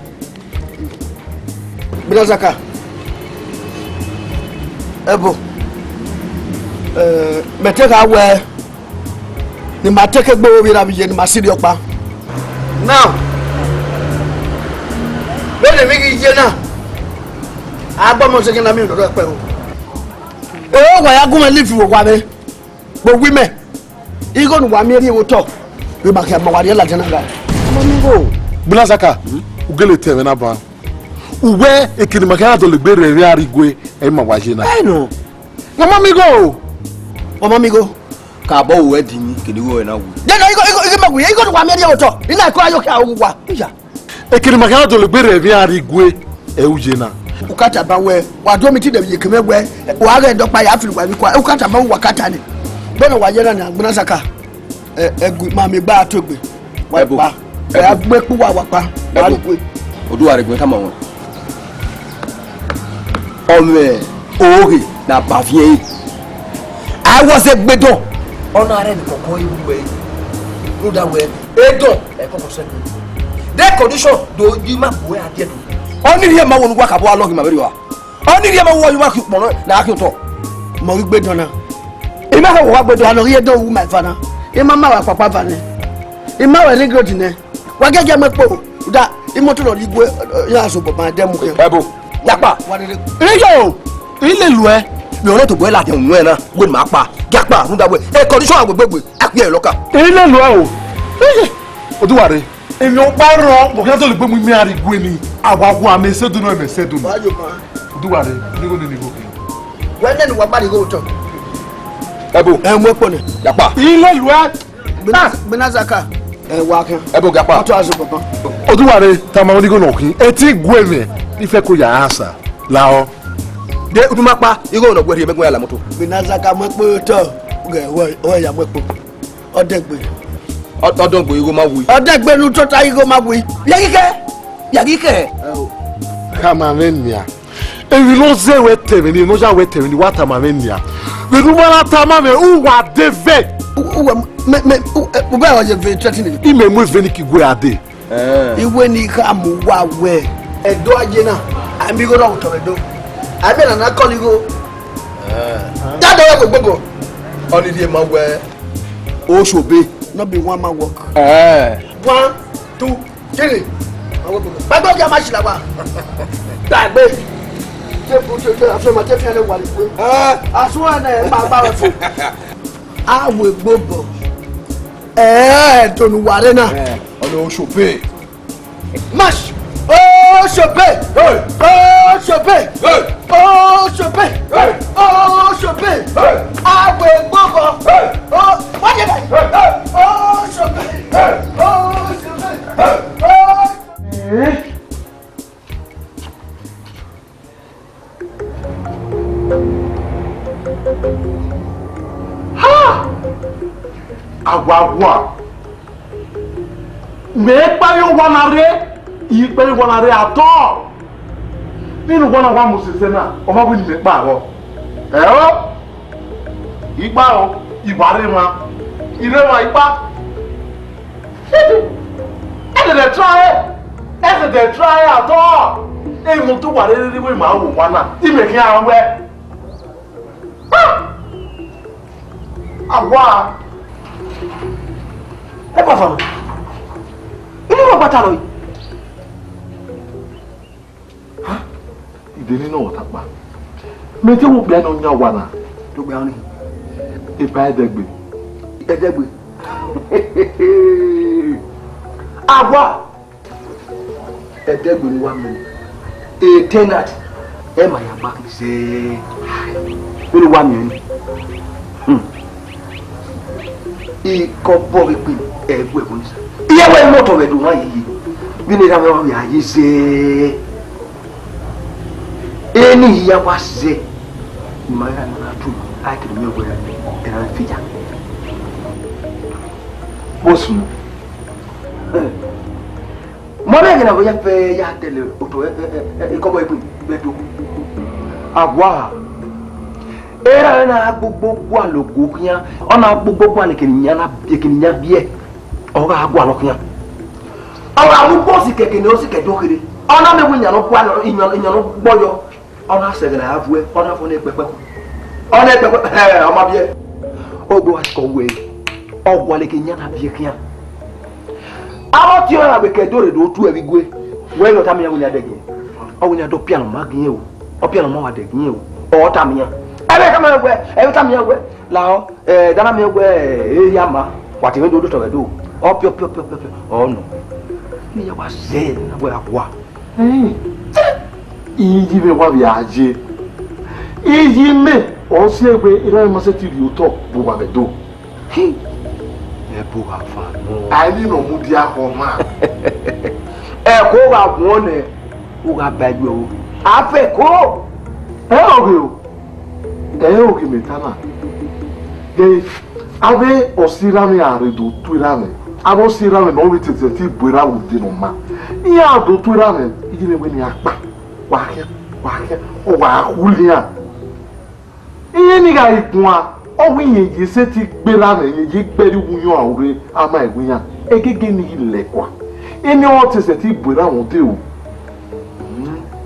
Gbinazaka. Ẹbo. Eh, mẹ te gha wẹ ne ima te ke gbe ovbi erha vbe iye ne ima sirri ọkpa. Now, vbene emwi ghi ye na, a gbe ọmọ zẹgẹ na miẹn odọdọ ẹkpẹn o. Oro wa ya gu mwẹ live vbe owa mwẹ, vbe owa imẹ. Igho ne uwa miẹn rrie vbe otọ, vbe ma khian ma wa rhie ladian na gha. Ọmọ mi igho. Gbinazaka, u gele te ẹmwẹ na ban. Uwẹ ekene ma khian dọlegbe rre emwi a rre igue, ẹ i ma wa ye na. Ẹ nọ. Ọmọ mi igho. Ọmọ mi igho. Ka bọ wẹ di mi kene igho na wu. Dena igho igho igho ma wu, igho ne uwa miẹn rrie vbe otọ. I na ko ayo kha wu wa. Iya. Ekene ma khian dọlegbe rre emwi a rre igue, ẹ i ru ye na. U ka tama wẹ, wa do mi ti de ye kemẹ wẹ, wa ghẹ dọkpa ya fili wa vbe kua. U ka tama wẹ wa ka ta ni. Vbene wa ye na na, Gbinazaka. Ẹ, ẹgu ma miẹn gba to egbe. Wa Ẹbo. Kpa. Wa Ẹbo. Gbe kpu wa, wa kpa. Wa Ẹbo. Rhie igue. Oduwa rre egbe tama wọn. Ọmwẹ oghe ne a ba viẹn ẹre. A i wa zẹ egbe dọn. Ọ na rẹ ne kọkọ iwu wẹ. Rhunmwuda wẹ, edọn, ẹ kọkọ sẹ egbe. De condition do yi ma bu wẹ a diẹ do. Ọ ni rhie ma wo ne uwa ka bu alọ ghi ma vberriọ a. Ọ ni rhie ma wo yi uwa khian ukpọn na, a khian otọ. Ma ghi gbe dọn na. I ma hẹ wa gbe dọn. Wa nọ ghi ye dọn wu ma eva na. I ma ma wa kpakpa va nẹ. I ma wẹ ring road nẹ. Wa gẹgẹ mu ẹkpo, da imoto nọ rre igue, ya so bọban ẹdẹ mu khian. Ẹbo, yakpa. Wa rere. Iyo, I lele uẹ, vbe ọnrẹn tobọ ẹre ladian unu ẹre na, wẹ ne ima kpa, yakpa, rhunmwuda wẹ, ẹ condition agbegbe, a kpia ẹre lọka. I lele uẹ o. Iye, oduwa rre. Emwi ọkpa rrọọ, vbe ọ khian dọlegbe mu imẹ a rre igue ni, a wa wu amẹ sẹ dunu, ẹmẹ sẹ dunu. Wa yo ma. Oduwa rre, ne igho nene igho khian. Wẹ nene uwa gba rre igho otọ. Ẹbo. Ẹ mu ẹkpo nẹ. Yakpa. I lele uẹ. Gbinazaka. Ẹ wa khian. Ẹbo, yakpa. Ọtọ azọ bọbọ. Oduwa rre, tama igho nọ khin. Eti gue mwẹ, I fẹ ko ya ansa. Lahọ. De, u tu ma kpa, igho nọ gu ẹre rhie, mẹ gu ya la moto. Gbinazaka mu ẹkpo otọ. Ghẹ, wẹ, wẹ ya mu ẹkpo. Ọdẹgbe. Ọ-, ọdẹgbe igho ma wi. Ọdẹgbe ne u tota igho ma wi. Ya ghi kẹ. Ya ghi kẹ. Ẹ o. Khama mwẹ nian. Emwi ne ọ zẹ wẹ ta ẹmwẹ ni, ne ọ ya wẹ ta ẹmwẹ ni, wa tama mwẹ nian. Vbene u ma na tama mwẹ, u wa de vẹ. U, u, mẹ, mẹ, u, ẹ, u bẹ ọ ye vbe threatening. I mẹ mu eve ni ke igue a dee. Eh. Iwe ni kha mu uwa wẹ. Ẹdo a ye na, a miẹn igho rhọkho otọ vbe Ẹdo. A miẹn na na kọlọ igho. Eh. Da dọghe ẹgbẹgbẹgọ. Ọ ni rhie ma wẹ. Oshobẹ. No be one man work. Eh. One, two, three. Kpẹgbẹ ọghe a ma ṣe la wa. Dagbe. Te bu te te afẹ ma te fian lẹ wa le kue. Eh. Asun ẹnẹ ma gba wẹ fo. A wo egbe obọ. Ẹ, to ne uwa rre na. Eh, ọnẹ Oshobẹ. March! Oshobẹ! Hey! Oshobẹ! Hey! Oshobẹ! Hey! Oshobẹ! Hey! A wo egbe obọ. Hey! O, wá dé báyìí. Hey! Oshobẹ! Hey! Oshobẹ! Hey! Oshobẹ! Ha! Awa wa. Mẹ kpare owa na rre, I kpare owa na rre atọ. Vbene owa na wa mu sẹsẹ na, ọ ma wẹ ne imẹ kpa vbọ? Ẹo, I kpa o, I wa rre emwa. I rre emwa, I kpa. Ẹsẹ dẹ try, ẹsẹ dẹ try at all. Emwi ne ọ do wa rre rhirhi wẹ ma wo owa na, imẹ khian wẹ. Ah! Awa. Ẹ pa fama. Inu wa gbata rọ yi. Ha? Ide ni nọ ọta kpa. Mẹ te wo kpia nọ yan wa na. To kpia ni. Eba ẹdẹgbe. Ẹdẹgbe. Awa. Ẹdẹgbe ni wa mẹ. A tenant. Ẹ ma ya gba khin zẹ. Vbene wa mẹ ni. Hmm. Ikọbọ vbe kpe ẹguẹ ẹvbo ni sa. Iye wẹ imọtọ vbe do wan yeye. Vbene erha mwẹ wa vbe a ye zẹ. Eni hia wa zẹ. Ma ra na tu. A kiri mi wẹ ẹna fija. Boss. Mọ rẹ ghe na vbe ya fẹ ya tẹle otọ ẹ, ẹ, ẹ, ẹ, ikọbọ ẹgbin vbe do. Awa, Erha na gbogbo gualọ ogo khian, ọ na gbogbo gualọ ekene iyan na, ekene iyan biẹ, ọ gha gualọ khian. Ọ gha mu ugbẹn osikẹ ekene osikẹ do kherhe, ọ na miẹn wẹ iyan ne ọ gualọ, iyan, iyan ne ọ gbọyọ, ọ na sẹ ẹghẹ ne a ya vuẹ, ọ na fọ ne kpẹkpẹ. Ọ na kpẹkpẹ, ẹ, ọ ma biẹ. Ogbe wa kọ wẹ, ọ gualọ ekene iyan na biẹ khian. Avbe ọtiọnrẹn na vbe ke do rre do tu ẹvbo igue, wẹ ne ọ tama iran wẹ ne a dẹgiẹn. Ọ wẹ ne a do pian ma gi o, ọ pian ma wa dẹgiẹn o, ọ tama iran. Ẹvbo tama iran wẹ, ẹvbo tama iran wẹ, lahọ, ẹ, dana miẹn wẹ, ẹ, eya ma, wa te mwẹ do do tọghẹ do, ọ piọ, piọ, piọ, piọ, piọ, ọ nọ. Ne iran wa zẹ, ne a wẹ a wa. Ẹn, iye mwẹ wa vbe a ye. Iye mẹ, ọ si ẹre wẹ, erha ma sẹtin rhie otọ bu uwa vbe do. Hi, ẹbu gha fan nọ. A i ni nọ mudia khọ ma. Ẹko gha guọn nẹ, u gha ba ẹgbẹ ọvbo. A fẹ ko. Ẹ ọghe o, ẹ ọghe mẹ ta na. Ghe avbe ọse erha mwẹ a rre do tu erha mwẹ, avbe ọse erha mwẹ ne ọ vbe tete ti bu erha mwẹ ude ne ọ ma. Iran do tu erha mwẹ, iye mwẹ wẹ ne iran kpa. Wa khian, wa khian, ọ wa khule iran. Iran ni gha ghi guan, ọ wẹ irẹn ye sẹtin gberra mwẹ, irẹn ye gbe ẹre uwu uyọnrẹn urre, a ma ẹre iran, egege ni ghi lẹ kua. Eni ọmwa te sẹtin bu erha mwẹ ude o.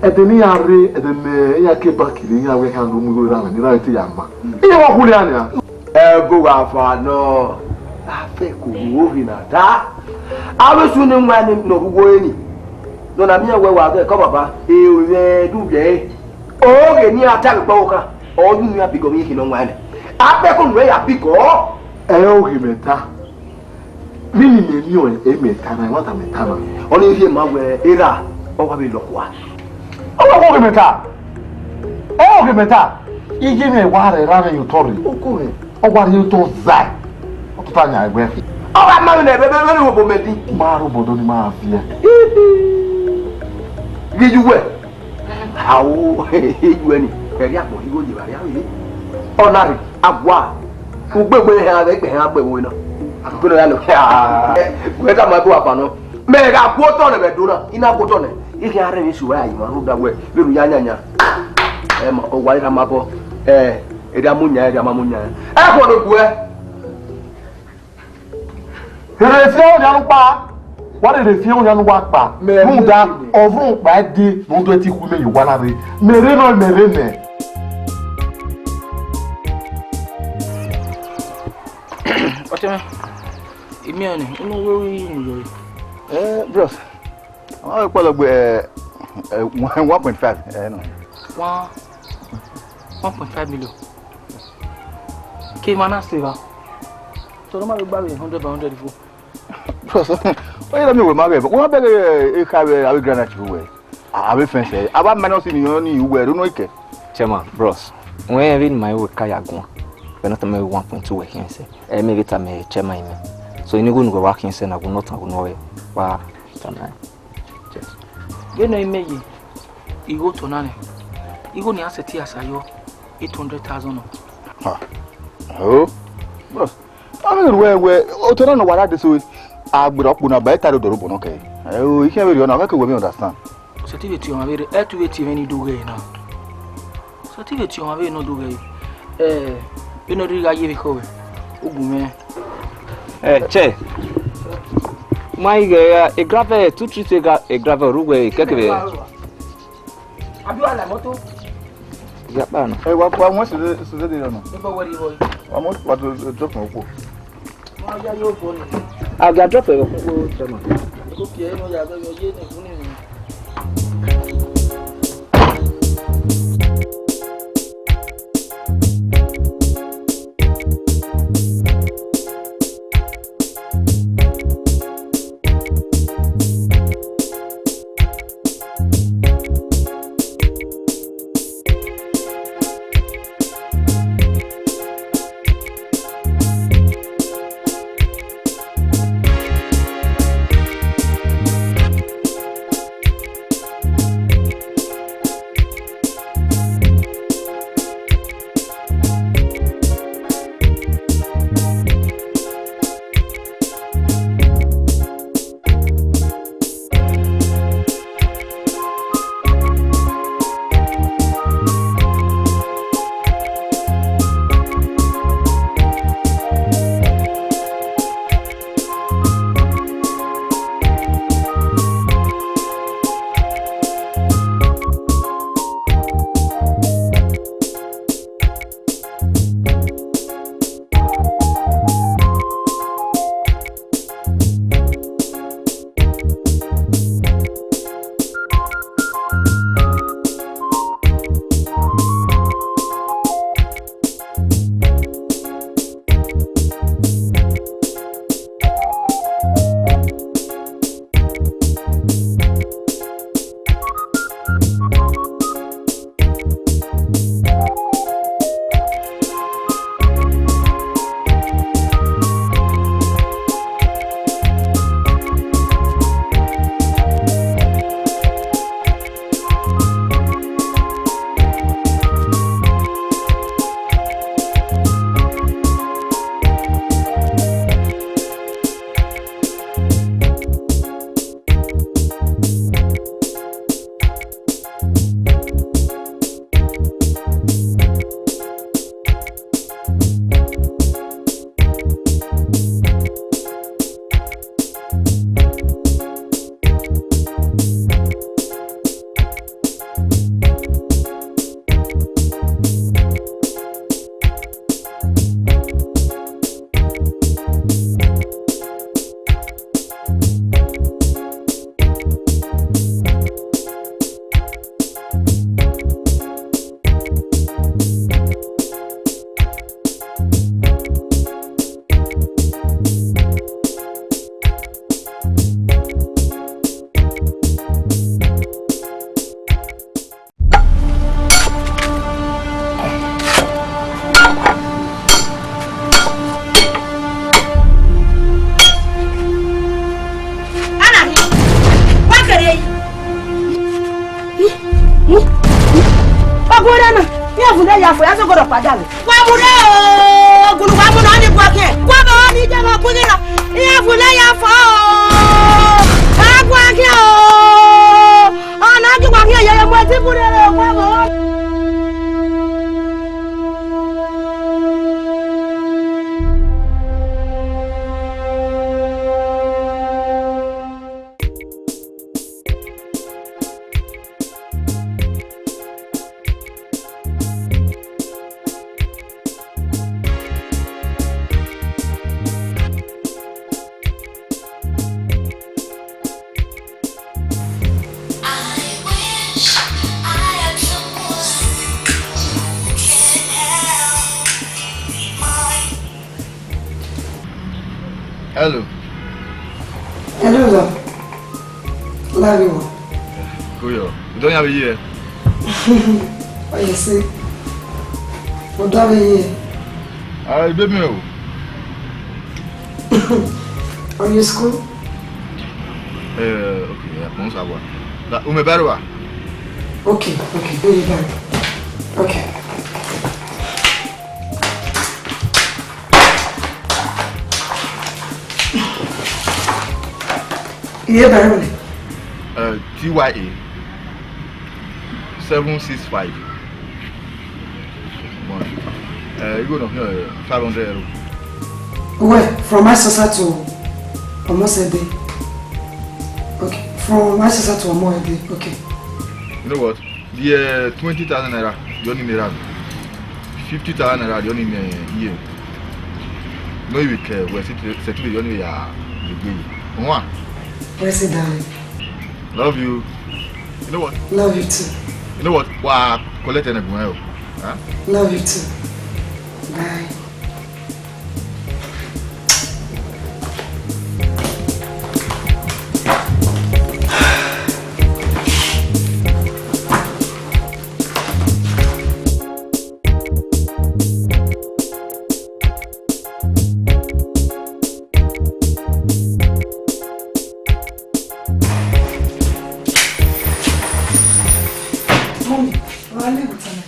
Ẹdẹ ne iran rre, ẹdẹ ne iran ke banki rre, iran wẹ iran do mu igho erha mwẹ, ne erha mwẹ te ya ma. Iran wa khule iran nian. Ẹbo gha fa nọ, a fẹ ko vbe oghe na ta. Avbe esu ne wan ne ọ rre uwu ẹre ni, ne ọ na miẹn wẹ wa ghe ẹkọ baba, e mwẹ du vbe ẹre. Oghe ne iran ta vbe ekpa ọvbokhan, ọ ye unu iran bigọ vbe iyeke ne ọ wan nẹ. Akpẹko nuẹn ya bigọ. Ẹ i re oghe mwẹ ta. Vbene imẹ miẹn ọẹn, ẹ i mwẹ ta na, ẹmwata mwẹ ta na. Ọnii rhie ma wẹ erha, ọ wa vbe lọ kua. Ọ wa oghe mwẹ ta. Ẹ i re oghe mwẹ ta. Iye mwẹ wa rre erha mwẹ ye otọ rre. Oko mwẹ. Ọ wa rhie otọ zae. Ọ tota yan ẹgbẹ. Ọ gha ma vbene ẹvbo, vbene obọ mẹ di. Ma rre obọ do ne ima viẹ. Ghi yu wẹ. Ao, eyu ẹni, ẹrriẹ agbọn igho ye vbe arria vbe. Ọ na rre, a gua. Ugbegbe hẹn avbe ẹgbẹ hẹn agbẹvbo na. Agbẹvbo na ya lọ. Wẹ tama ẹbo aban nọ. Mẹ gha gu otọ nẹ vbe Ẹdo na, I na gu otọ nẹ. I khian rre emwi isi uwa ya yi mwa rhunmwuda wẹ, vbene u ya yanyan. Ẹ ma, ọ wa rre ma bọ. Ẹ, erha mu yan, erha ma mu yan. Ẹ khuọ ne oguẹ. Rherhe fian oyan ne u kpa, wa rherhe fian oyan ne uwa kpa. Mẹ rhunmwuda, rherhe. Ọ vrẹn ọkpa ẹdẹ ne u do ẹtin khu imẹ ye uwa na rre. Mẹ rre nọ, mẹ rre nẹ. Ọtẹn mwẹ, I miẹn ọnii, unu vbe ru unu yọ? Eh, bros, ọ ma vbe kpọlọ gbe, eh, eh, one point five, eh, nọ. One, one point five million. Ke emwa na sẹ evba? Sẹ ọ ma vbe gba vbe hundred by hundred fo. Bros, ọ ye na miẹn wẹ ma ghẹ, wẹ ma bẹghe, eh, ekhae vbe avbe granite vbe uwẹ. A, avbe fence, a vbe minus ni yọn ni uwẹ rre nọ ikẹ. Chairman, bros, wẹ rẹn vbene ima i wẹ ka ya guan, wẹ na tama wẹ one point two wẹ khian sẹ. Ẹ mẹ vbe tama chairman imẹ. So, ini ghunu wẹ wa khian sẹ na, ghunu ọtan, ghunu ọre, wa tama. Cheers. Vbene imẹ ye igho otọ na nẹ, igho ni a sẹtin ya sa yọ eight hundred thousand nọ. Ha. Oh. Bros, a vbe rhuẹ wẹ, otọ na ne ọ wa rre adesẹ, a gberra ọkpọ na ba, e ta rre odẹ rre obọ nọ kẹ. Ẹ o, I khian vberriọ na, ọ ghẹ ke wẹ vbe understand. Ọ sẹtin vbe tie ọmwa vberriọ, ẹ tu vbe tie mwẹ ne I do ghẹ na. Ọ sẹtin vbe tie ọmwa vberriọ ne ọ do ghẹ. Ẹ, vbene ọ rhirhi gha ye vbe ekhọe, u gu mwẹ. Ẹ, chẹ. Ma i ghẹ, e gravel, two three three gra-, e gravel, ru wẹ, kẹkẹ vbe. Abi wa la moto. Iya kpa na. Ẹ, wa, wa mu sẹdẹ, sẹdẹ de nọ. Ebo wẹ ri wọ. Wa mu, wa do, do drop mẹ kpo. Ma ya yo bo ni. A ga drop ẹ kpo, chairman. Ko kie no ya do yo ye ni fu ni. Iyẹvun ne ya fo, ya zọgọdọ padà vbe. Wa mu rre o, gulu wa mu na ni gua khian. Wa ba ni je ma kughi na. Iyẹvun ne ya fo o. A gua khian o. Ọ na ghi wa khian yeye mu ẹtin bu rre o, wa ba. Hello. Hello, love. Love you. Cool, yo. You don't have a year? Oh, you see? What do you have a year? Ah, baby, oh. Are you school? Eh, okay, yeah, come on, sir. That, ume barua. Okay, okay, very bad. Okay. Iye barua ni? Uh, T Y A seven six five. One. Uh, you go down here, five hundred euro. Where? From Asasa to Omosede. Okay. From Asasa to Omosede. Okay. You know what? The uh, twenty thousand naira, you only need fifty thousand naira, you only need here. No, you care. We settle, settle, you only ya. One. Where's it, darling? Love you. You know what? Love you too. You know what? Wa collect an agreement. Huh? Love you too. Bye. Mummy, wa le wuta na.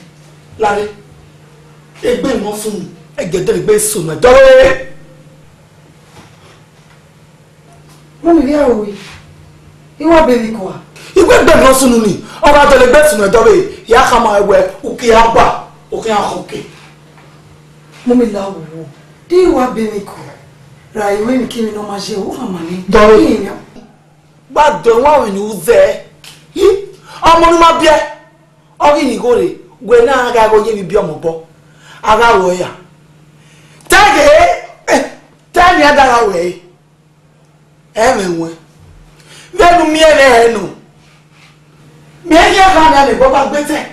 Lare, egbe mọ sunu, ẹgẹdẹ egbe sunu ẹdọrẹ. Mummy, vbe a ru? I wa be emwi kua. I wẹ egbe mọ sunu ni, ọ gha dọlegbe sunu ẹdọrẹ, ya khama ẹwẹ, uki a gba, u khian khọn ke. Mummy, la wo, I wa be emwi kua. Ra, I wẹ emwi kemwi ne ọ ma ye, u khama nẹ. Dọrẹ. Iya. Gba dẹ wan vbene u zẹ. Hi, ọmọ ne u ma biẹ, ọ ghi ni igho rre, wẹ ne a gha ghe ọ ye vbe ibiẹ ọmọ obọ, a gha ruẹ ya. Te ghe, eh, te ne a da gha ruẹ ẹre. Ẹmwẹ wẹn. Vbene u miẹn mwẹ hẹ nọ, miẹn iran gha na ne Bọba gbe etẹn.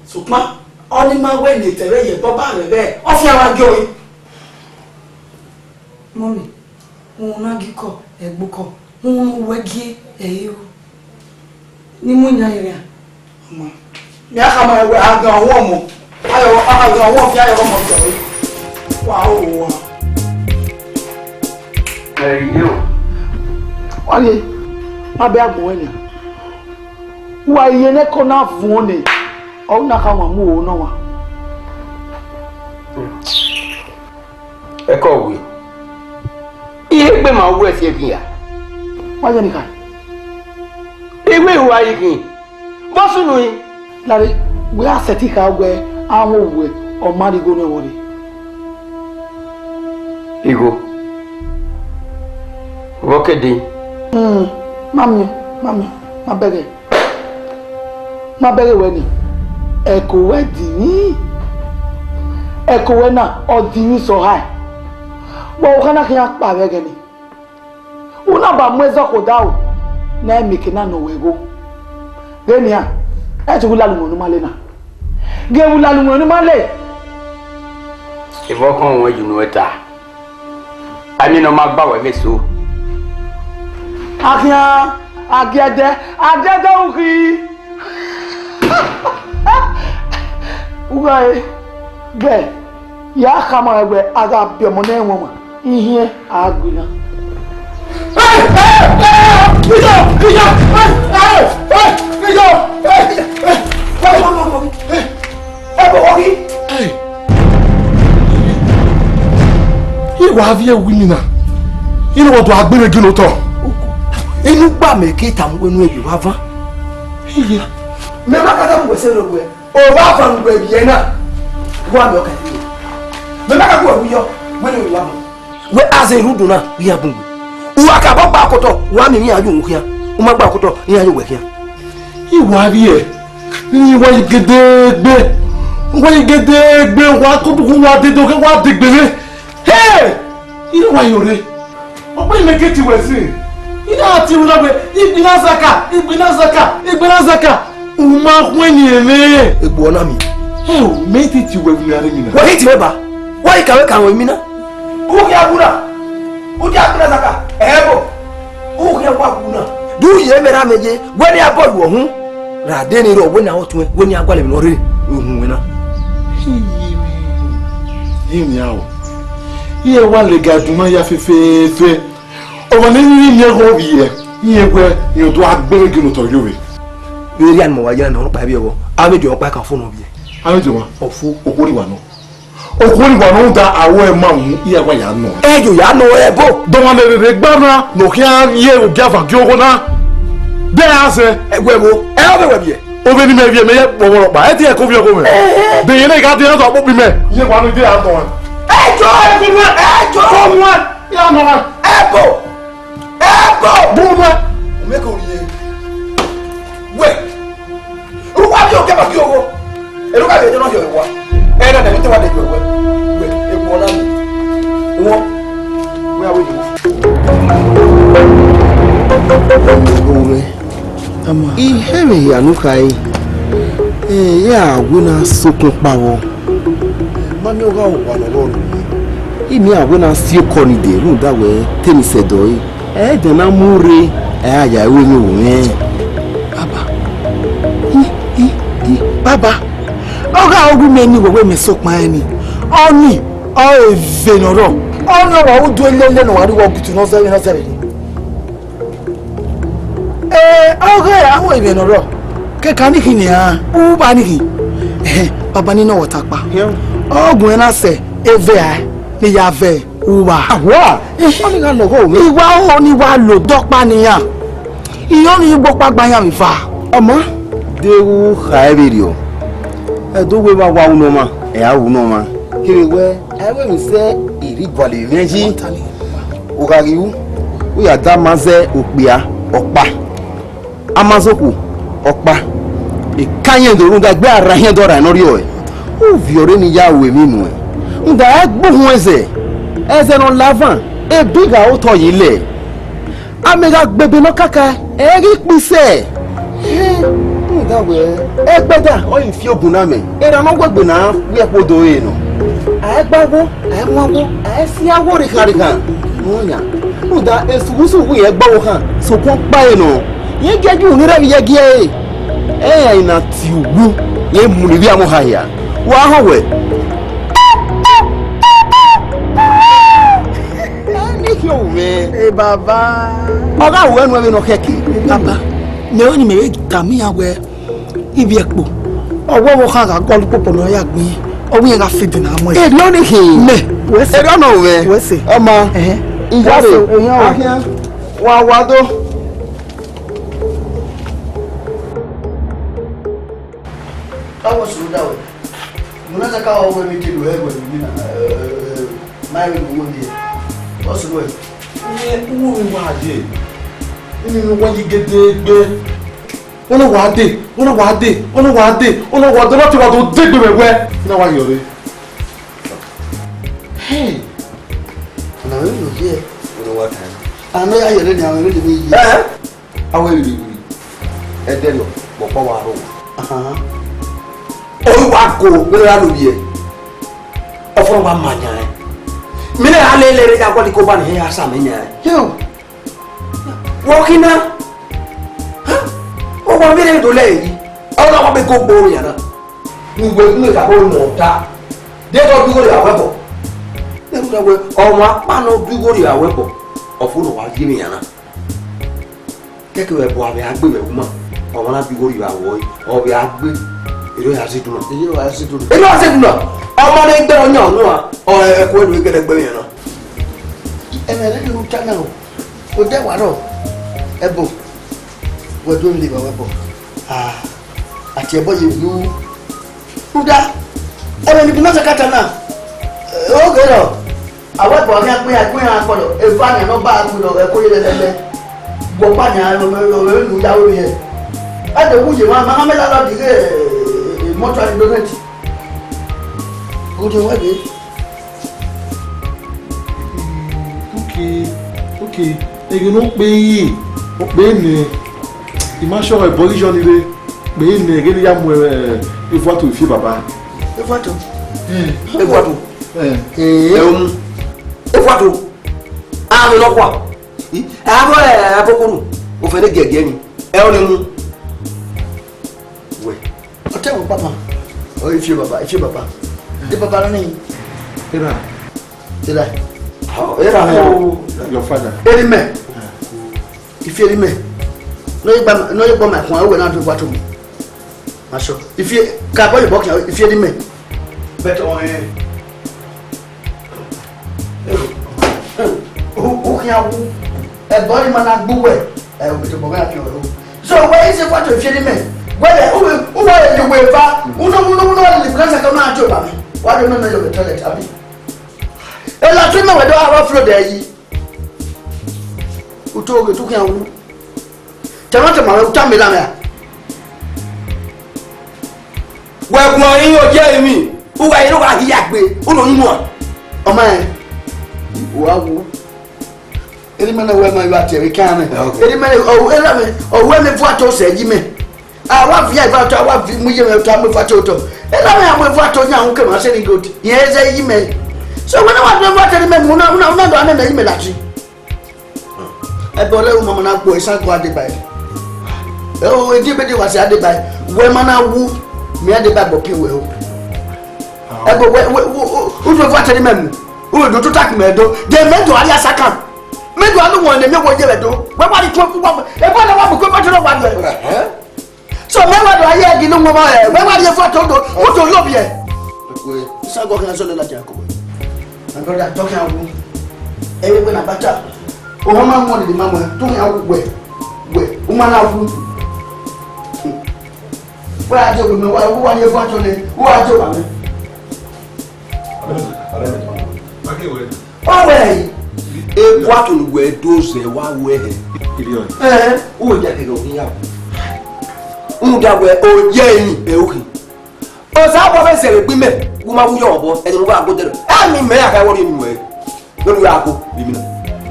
Sokpan, ọni ma wẹ ne etẹn vbe ye Bọba rre vbe ọfian wa gie ọre. Mummy, uhunmwu na gie ukọ, ẹgbukọ, uhunmwu ne uwẹ gie, ẹ i ru. Ne I mu yan rria. Ọma, mẹ a khama ẹwẹ, a ghan ọmọ, ayọ, a ghan ọmọ fi ayọ ọmọ jọ re. Wa o wa. Ẹ, iye o. Wa ye, ma bẹ agbọn wẹ nia. Wa ye ne ẹko na vuọn nẹ, ọ na kha wan mu oro nọ wa. Ẹko wẹ, I he gbe ma wẹ ẹse khin ya. Wa ye ni kha. I wẹ I wa yi khin. Vbọ sunu rin? Lare, wẹ a sẹtin kha wẹ a wọn wẹ ọ ma rhie igho ne ẹvbo rre. Igho? Vbọ ke dee? Hmm, ma miẹn, ma miẹn, ma bẹghe. Ma bẹghe wẹ ni, ẹko wẹ dinmwi, ẹko wẹ na ọ dinmwi sọ hae. Vbe ọvbokhan na khian kpa vbe ẹghẹ ni? U na ba mu ẹzọ khodaro ne a i mieke na nọ wẹ igho. Ghe nian, ẹ i te wu lele uwẹ ne u ma le na. Ghe wu lele uwẹ ne u ma le. Evba ọkhọn ruẹn ye unu ẹta. A miẹn ne ọ ma gba wẹ vbe eso. A khian, a gie ẹdẹ, a gie ẹdẹ ukhi. Ughẹ, gbẹ, ya khama wẹ a gha biẹ ọmọ nẹ ẹmwẹ ọmwa. Ihiẹn a gbe na. Ẹ bọ wọ ghi. Ẹ, I wa viẹ wi mina. I ne wa do agbẹnrẹn gin otọ. Inu gba mẹ ke tama wẹ unu ẹvbo vbe avan. Iye. Mẹ ma ka tama wẹ sẹ rẹ wẹ. Ovba avan ne uwẹ vbiẹ na, wa mẹ ọka ẹre. Mẹ ma ka gu ẹre yọ, wẹ ne ovba avan. Wẹ azẹ rhunmwuda na, ghi ya bun wẹ. Uwa ka bọ gba okotọ, wa miẹn iran ye uhunmwu khian. U ma gba okotọ, iran ye uwẹ khian. I wa rhie, ne I wa ye gedegbe, wa ye gedegbe, wa koduku wa dede, wa degbe mwẹ. Hey! I re wa yo rre. Ọ kpe mẹ ke ti wẹ sin. I na ti ru na wẹ, igbinna zaka, igbinna zaka, igbinna zaka. U ma khuẹn ni ẹmwẹ. Egbe ọna mi. Ẹ o, mẹ i te ti wẹ vbe a rre mina. Wẹ i ti wẹ ba. Wẹ i ka wẹ ka wẹ mina. U khian wu na. U dia igbinna zaka. Ẹ bo. U khian wa wu na. Du ye mẹ ra mẹ ye. Wẹ ne a bọ ru ọhun. Ra de ni rọ wẹ na ọ tuẹn, wẹ ne a gualọ emwi ne ọ rre. Uhunmwu na. Iye mẹ. Iye mẹ a o. Iye wa lega dunmwu ya fefefe. Ọmwa ne I miẹn ọghọ vbiẹ, iye wẹ, irẹn do gha gbe gele otọ ye ovbe. Vbe erriọ ne ọ wa ye na, ọkpa vbiẹ vbọ, avbe diọn ọkpa kan fo nọ vbiẹ. Avbe diọn ọkpa? Ọ fo. Okhuo ni wa nọ. Okhuo ni wa nọ, rhunmwuda aro ẹre ma mu, iran wa ya nọ. Ẹ yo ya nọ ẹbo. Dọmwa ne rere gba na, ne ọ khian ye ogiava gie ogho na. De a sẹ. Ẹ wẹ vbo, ẹ ọ vbe wẹ vbiẹ. Ovbe ne imẹ vbiẹ mẹ ye kpọghọ rhọkpa, ẹ te ẹko vbiẹ ọghe mwẹ. De iyẹn na I gha de iran zọ kpokpo imẹ. Iye wa nọ, de a nọ. Ẹ jọ, ẹ jọ, ẹ jọ. Kọ wọn, ya nọ. Ẹbo. Ẹbo! Bun wẹ! Mẹ ko rhie. Wẹ! Uwa bi oke ma ki owo. Eruka vbe jọ na yọ wa. Ẹ na ne te wa de yọ wẹ. Wẹ, ebu ọna mi. Wọ. Wẹ a wẹ ni. Owẹ. Ama. I hẹ mwẹ hia ne u khare. Ẹ, ya wẹ na sokun kpao. Ma miẹn ogha owa ne ọ rrọọ nẹ. I miẹn a wẹ na si okọ ni dee rhunmwuda wẹ te ne sẹ dọ ẹre. Ẹdẹ na mu rre, ẹ a ya ru emwi vbe mwẹ. Baba, i, i, i, baba, ọ gha ru mẹ ni wẹ wẹ mẹ sokpan ẹn ni. Ọnii ọre eve ne ọ rrọọ. Ọnii ọre udu elele ne ọ wa rrie uwu ọgụtu ne ọ zẹvbe ne ọ zẹvbe. Ee, ọghe a ru emwi ne ọ rrọọ, kẹkan ni khin nian, uwu uba ni khin. Ẹhẹn, baba ni nọ wẹ ọta kpa. Ọ guẹn na sẹ eve a ne ya vẹ uwu uba. Awa, ọni gha lọghọ mwẹ. I wa ho ne I wa lo odọkpa ne iran. I ho ne I gbe ọkpa gba iran vbe eva. Ọma, deghẹ u kha ẹvberriọ, ẹdẹ uwẹ vbe a wa ru ne ọmwa, ẹ a ru ne ọmwa. Kevbe wẹ, a i ru emwi sẹ I rhie gualọ emwi mwẹ yi. U gha ghi ru, u ya da ama zẹ okpia ọkpa, ama zẹ okhuo ọkpa, eka yẹn do rhunmwuda egbe a ra hiẹn dọ ra ne ọ rriọ ẹe. U viọ rre ne I ya ru emwi nuẹn, rhunmwuda ẹ gbe uhunmwu ẹzẹ, ẹzẹ ne ọ la van, ebi gha re otọ ye lẹ. Amẹ gha gbe ebe ne ọ kaka, ẹ i ghi kpe isẹ. Rhunmwuda wẹ, ẹgbẹda ọre I fi ogun na mẹ, erha ne ọ wegbe na wiẹ kpodo ẹre nọ. A i gba wo, a i mu awo, a i si awo rhekhan rhekhan. Rọyan, rhunmwuda esughusughu irẹn gbe ọvbokhan, sokpan ọkpa ẹre nọ. Irẹn gie gie uhunmwu ni rre vbe iyẹgie ẹre. Ẹ i na tie uwu, irẹn mu ne ivbi amọ ha hia. Wa họn wẹ. Ẹ ne I khian ohu mwẹ. E baba. Ọ gha ru ẹnu ẹvbe ne ọ khẹke. Baba, mẹ ọnii mẹ vbe tama iran wẹ, ivbi ẹkpo, ọ wẹ ọvbokhan gha gọlọ ukpokpo ne ọ ya gbẹn, ọ wẹ irẹn gha fede ne a mu ẹre. Erriọ ọnii khin. Mẹ, wẹ sẹ. Erriọ ọnii ohu mwẹ. Wẹ sẹ. Ọma. Ẹhẹn. Iyare. Wẹ sẹ, ehẹn o. Akhian. Wa wa do. Ka wọ sunu da wẹ. Mo na ka ka wẹ mi ke do hẹ wẹ mi na. Ma wẹ mi wo ni. Wọ sunu wẹ. Uwo mi wa ye. Imi mi wa yi gedegbe. Wọ́n lọ wà á dé, wọ́n lọ wà á dé, wọ́n lọ wà á dé, wọ́n lọ wà á dé, wọ́n ti wà tó dé gbẹmẹ wẹ. Iná wa yọ rẹ. Hey. Ọ̀nà rẹ yóò yẹ. Wọ́n lọ wà á tàn. Àmì ayọ̀ lẹ́nu àwọn èrè lè mi yẹ. Ẹ́. Awe riri wiri. Ẹdẹ nọ, kpọkpọ wa ro. Oyi wa go, wele ra lo yẹ. Ọfọnọ wa ma nya ẹ. Mi na ra lele re ya kọli ko ba ni ya sa mi nya ẹ. Yo. Wọ khin na. Ha? Ọ wa mi re do lẹ yi. Ọ na wa be go gbo ya na. Ni we ni ka bo mo ta. De ko du go ya we bo. Ne ko we, ọ wa pa no du go ya we bo. Ọfọnọ wa yi mi ya na. Kẹkẹ vbe ẹbọ a vbe a gbe vbe ẹvbo uma, ọ ma na bi igho rhie vbe awọ ẹre, ọ vbe a gbe. Ero ya si dun. Ero ya si dun. Ero ya si dun. Ọmọ ne gbe ọyàn ọnu a, ọ ẹkọ elu gẹdẹgbẹ yẹn na. Ẹmwẹ rẹ ni u ta na o. O de wa rọ. Ẹbo. Wẹ do le ba wẹ bọ. Ah. Ati ẹbọ ye blu. Uda. Ẹmwẹ ni bu na sakata na. O ghe rọ. Awẹ bọ khian kpe iran kpe iran kpọlọ, eva nian ne ọ ba gbe nọ ẹko ye lẹlẹlẹ. Gu ọkpa nian, ọ vbe nu ya vbe rhiẹ. Ẹdẹ wu ye mwa, ma ma mẹ la lọ dighe mọtuari donate. Ojo wẹ ghe. Okay, okay. Ẹghẹ ne okpe ye, okpe nẹ, I ma sure ẹbọ ghi yọ ni rre, kpe nẹ, ẹghẹ ne I ya mu, eh, evuato ifie baba. Evuato? Eh. Evuato? Eh. Eh. Ẹ o mu. Evuato? Amwẹ nọkhua. I, avbe, eh, abokuru, ofẹn ne giẹgiẹ ni. Ẹ o ne mu. Wẹ. Ọtẹn wọ papa. Ọ, ifie baba, ifie baba. De baba nọ ni. Era. Era. Oh, era. Oh, your father. Eri mẹ. Ifie eri mẹ. No ye gba, no ye gba ma khuan, wẹ na do gba to mi. Ma sọ. Ifie, ka bọ ye bọ kian, ifie eri mẹ. But, oh, eh. U, u khian wu. Ẹbọ ni ma na gbe uwẹ. Ẹ, u bẹtẹ obọ mwẹ a khian ro. So, wẹ i sẹ evuato ifie ni mẹ. Wẹ lẹ, u, u wa ye uwu eva. Uno, uno, uno, wa lele France ka ma jo ba mẹ. Wa do mẹ mẹ yo vbe toilet, abi? Ela tu mẹ wẹ do aro flow de yi. U to ghe tu khian wu. Tẹmwatẹma, u tama elamwẹ ra? Wẹ guan iran ogie emwi, u gha ye ne u gha hia gbe, u do nuan. Ọ ma rẹn, u gha wu. Eri mẹ ne wẹ ma vbe a tie vbe kan mẹ. Ok. Eri mẹ ne, ọ, elamwẹ, ọ wẹ mẹ vuatọ sẹ yi mẹ. A wa viọ evuatọ, a wa viọ mu iye mwẹ otọ, a mu evuatọ otọ. Elamwẹ a mu evuatọ yan, u ke ma sẹ ni gold. Irẹn zẹ yi mẹ. So, wẹ ne wa do evuatọ eri mẹ mu, una, una, una do a nẹ mẹ yi mẹ lati. Ẹbọ lẹ u ma ma na gbe isan gua deba ẹre. Ẹ o, ediebede wa si a deba ẹre. Wẹ ma na wu, mẹ a deba ẹbọ kie wẹ o. Ẹbọ wẹ, wẹ, wẹ, u do evuatọ eri mẹ mu. U do tota ku mẹ do. De mẹ do a rhie asakan. Mẹ do a nu wọn ne mẹ wo ye vbe do. Wẹ wa rhie ikun ku wa. Ẹbọ lẹ wa mu ku evuatọ ne wa rhie. Ẹhẹn. So, mẹ wa do a ye ẹgi ne u wọnmwa rẹ, mẹ wa rhie evuatọ do, u do lo biẹ. Isan gua khian zọlẹ ladian ko. My brother, talk am wu. Ẹvbe wẹ na bata. Ohan ma wọn ni ma wọn, talk am wu wẹ. Wẹ, u ma na wu. Wẹ a je wẹ mẹ, wa, wa rhie evuatọ nẹ, wa je wa mẹ. Ọ wẹ, evuatọ ne wẹ do zẹ wa wẹ hẹ. Ẹ, u wẹ dia kẹgẹ ọ ghi ya. Rhunmwuda wẹ, oye emwi ẹ u khin. Osanobua vbe zẹ vbe egbe imẹ, gu ma wu yọ obọ, ẹdẹ ne u gha gu odẹ rẹ. Ẹ, ne imẹ ya kha ẹvbo rhie enu ruẹ, ne u ya go vbe imina.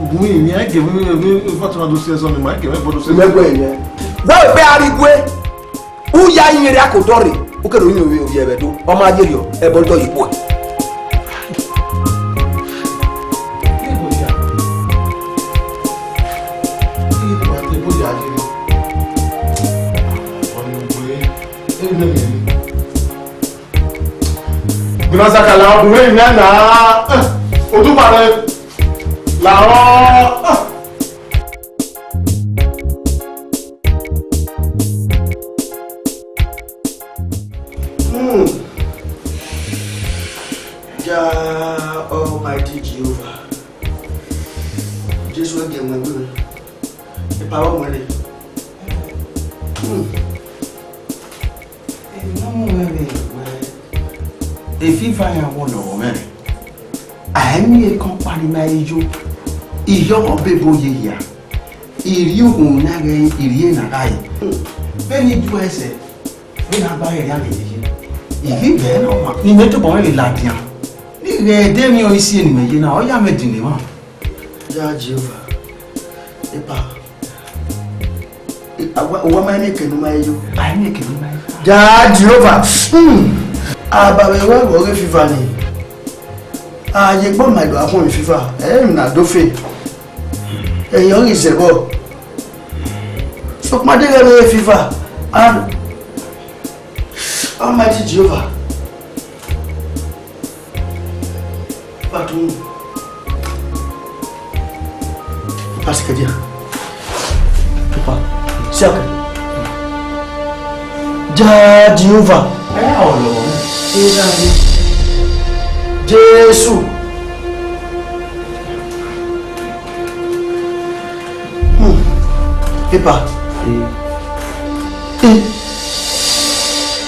Ugbẹn, mẹ a gẹ vbe, vbe, vbe evuatọ na do si ẹzọ ni, ma a gẹ vbe ẹbọ do si ẹzọ. Imẹ gu ẹre. Wẹ vbe a rhie igue. U ya yin rhia ke odọ rre, u kere uyinmwẹ ovbi ẹvbo Ẹdo, ọ ma ye rriọ, ẹbọ dọ ye ikhuẹ. Gbinazaka la ọdun vbe nẹ na, oduba rẹ la ọ. Hmm. Jah Almighty Jehovah. Jesu ẹgẹ mu ẹgbe mwẹ. Ipa vbe ọ mu ẹre. Hmm. Emwi ne ọ mu mwẹ vbe wẹ, efifa ya wọlọ mwẹ. A i miẹn ekọnkpa ni ma he yo, iyọghọ bebo ye hia. I rhie uhunmwu na ghẹ, I rhie na gha re. Vbene I du ẹsẹ, vbene a gba rhie a vbe ye. I ghi bẹghe ne ọ ma, ne imẹ tobọ mwẹ vbe ladian. Ne I ghẹ de emwi ọre isi ne imẹ ye na, ọ ya mwẹ dinna emwa. Ya Jehovah, epa, a wa, wa ma miẹn eke ne u ma he yo. A i miẹn eke ne u ma he yo. Ya Jehovah, hmm, a ba vbe wẹ vbe ọghe fifa ni. A ye egbe ma do a khuọnmwi fifa, ẹ i na do fe. Ẹhin ọghe izẹvbọ. Sokpan deghẹ vbe fifa, and Almighty Jehovah. Patron. Pass ke dia. Papa. Siaka. Ja Jihova. Ẹ, ọlọ. Jesu. Hmm. Epa. Eh.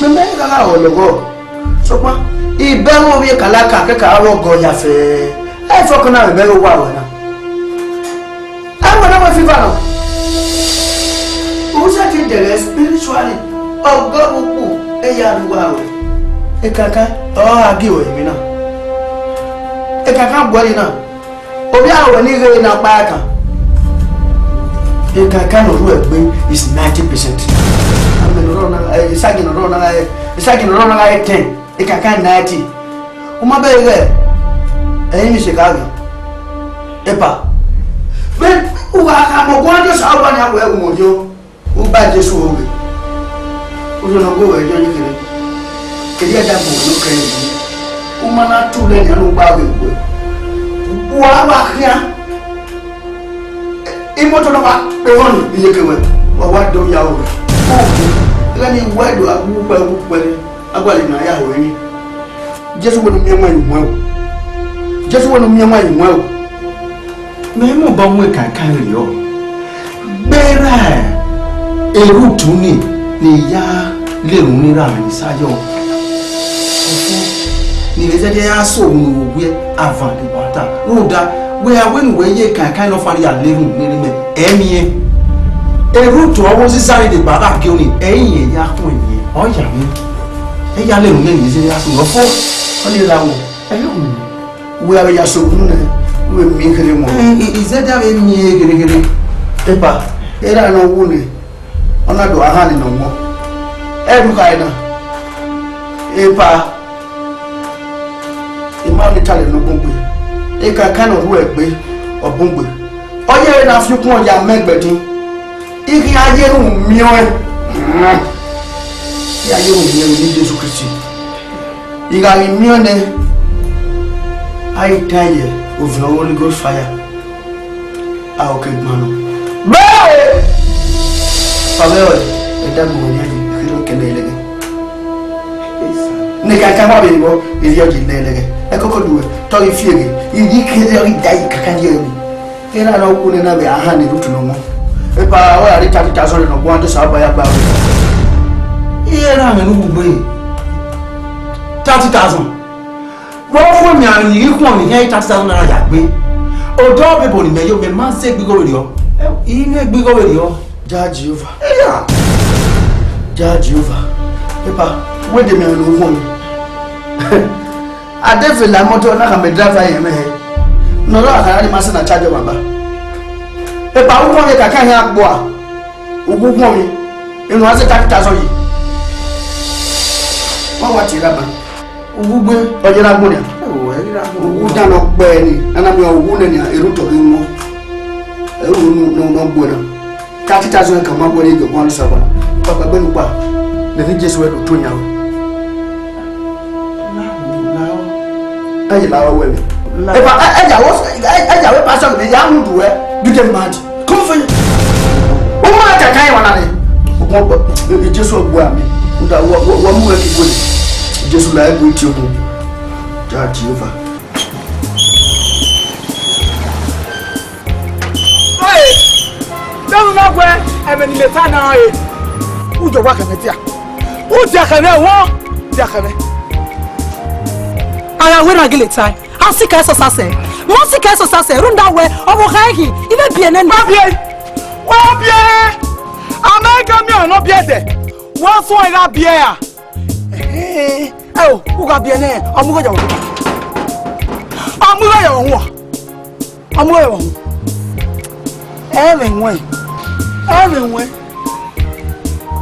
Mẹ, mẹ gha gha ọlọ. Sokpan, ibẹ mwẹ ovbi ekalaka kẹka avbe ọgọ ya fẹ. Ẹ fọkàn na vbe ẹmwẹ ghe owa ruẹ na. Ẹ wẹ na wẹ fiva nọ. U sẹtin dẹghẹ spiritually, ọgọ vbe ukpu, eya rre uwa ruẹ. Ekankan ọ gha gie ruẹ emwi na. Ekankan bu ẹre na. Ovbi aro ruẹ ni ghe ne a kpa ẹkan. Ekankan ne ọ rhuẹ egbe is ninety percent. Amẹ ne ọ rrọọ na, eh, isagiẹn ne ọ rrọọ na, eh, isagiẹn ne ọ rrọọ na gha re ten. Ekankan ninety. U ma bẹghe ghẹ, ẹ i re emwi sekha ghe. Epa. Vbe u gha khama ọguọmwadia Osanobua nian wẹẹ u mwẹ orhiọn, u ba Jesu ro ghe. Orhiọn ne ọ gu wẹ yọ ye kherhe. Kevbe ẹdẹ agbọn wẹ ne ọ kẹre yi. U ma na tu lẹ nian ne u gba ghe wẹ. Wa wa khian. Imoto na wa kpe vbọ ni, iyeke wẹ, wa wa do ya oro. Ighẹ ne wẹ do a wu kpẹ, wu kpẹ, a gualọ emwi ne a ya ho ẹre. Jesu wẹ ne u miẹn ọmwa ye uwẹn o. Jesu wẹ ne u miẹn ọmwa ye uwẹn o. Mẹ mobọ mu ekankan rriọ. Gberra Rutu ni, ne I ya lele unu ni ra mwẹ ni sa yọ. Ọfo, ne I vbe zẹdẹ ya so unu vbe owiẹ avan deba ta. Rhunmwuda, wẹ a wẹ ne uwẹ ye ekankan nọ fan ya lele unu ne mẹ, ẹ miẹn. Rutu ọvbosisa ni deba gha gie unu, ẹ i rẹn ya khuẹn miẹn. Ọ ya mwẹ. Ẹ ya lele unu ni zẹdẹ ya so unu. Ọfo, ọ ni ra wẹ. Ẹ, unu. Wẹ a vbe ya so unu nẹ, u vbe miẹn kherhe mọ. Ẹ, I, I zẹdẹ a vbe miẹn kherhe kherhe. Epa, erha ne ọ wu nẹ, ọ na do a hannẹ ne ọ mọ. Ẹ ru khare na. Epa, I ma ni talẹ ne ọ bun gbe. Ekankan ne ọ rhuẹ egbe, ọ bun gbe. Ọ ye ẹre na fi ukpọn ya mẹ ẹgbẹdin. I khian ye erhunmwu miẹn ọẹn. I khian ye erhunmwu miẹn ọẹn vbe eni Jesu Kristi. I gha ghi miẹn ọẹn nẹ, a i tan ye ovẹn Holy Ghost fire. A oke gban nọ. Bẹẹ! Ọvbehe ẹdẹ agbọn wẹ nian yi, kherhe kẹnẹ ẹlẹghẹ. Ne kaka wa vbe vbọ, erriọ ye nẹ ẹlẹghẹ. Ẹkoko du wẹ, te ọ ghi fi eghe, I ghi kherhe ọ ghi da yi kaka ye ẹre ni. Erha ne ọ wu nẹ na vbe a hannẹ Rutu ne ọ mọ. Epa, ọ ra rhie thirty thousand ne ọ guan do Osanobua ya gba aro. Iran mwẹ ne uwu gbe. Thirty thousand. Vbe ọ fu emwi a ni ghi khuọnmwi hẹn thirty thousand naira ya gbe. Odọ ọbebo ne imẹ yo, mẹ ma zẹ gbe igho vberriọ. I mwẹ gbe igho vberriọ. Ja Jihova. Iya. Ja Jihova. Epa, wẹ de mẹ ne u khuọnmwi. A de vbe la imọto na khama driver yẹn mwẹ hẹ. Ne ọ rọ a kha rre ma sẹ ne a charge ọmwa ba. Epa, u khuọnmwi kaka hẹn agbua. U gu khuọnmwi. Enu a zẹ thirty thousand yi. Wa wa tie ra ba. U gu gbe. Ọ ye ra gbọn nia. Ẹo, ẹ ghi ra gbọn. U gu dan nọ kpẹẹ ni. Nana miẹn u gu nẹ nia, eru tọ ghi mọ. Eru nu nu nu gbe na. Thirty thousand ka ma wẹrẹ gie ọguan Osanobua. Papa gbẹnu kpa. Lẹghẹ Jesu ẹdẹ otọ yan o. Ẹ ye la wẹ wẹ. Epa, ẹ ya wo, ẹ ya wẹ pastor ne ya mu du ẹ. You dey mad? Come for you. O ma ta kan wa na re. O mo Jesu gbe ami. Nda wo wo wo mu wẹ ki gbe. Jesu la e bu ti o. Ja Jehovah. Hey! Dọrhu na wẹ ẹmwẹ ne imẹ ta na ọre. U jọ wa khẹ mwẹ dia. U dia khẹ mwẹ, wọ dia khẹ mwẹ. Ara wẹ na gele tae. A sika ẹsọsa sẹ. Mọ sika ẹsọsa sẹ. Rhunmwuda wẹ, ọvbokhan ẹre khin, I vbe biẹ nẹ. Wa biẹ. Wa biẹ. A ma ga miẹn ọnọ biẹ dẹ. Wa sọn ẹre gha biẹ ra? Ẹhẹn. Ẹo, u gha biẹ nẹ, ọ mu igho ya vbe ọhọn. Ọ mu igho ya vbe ọhọn. Ọ mu igho ya vbe ọhọn. Ẹ vbe wẹn. Ẹ vbe wẹn.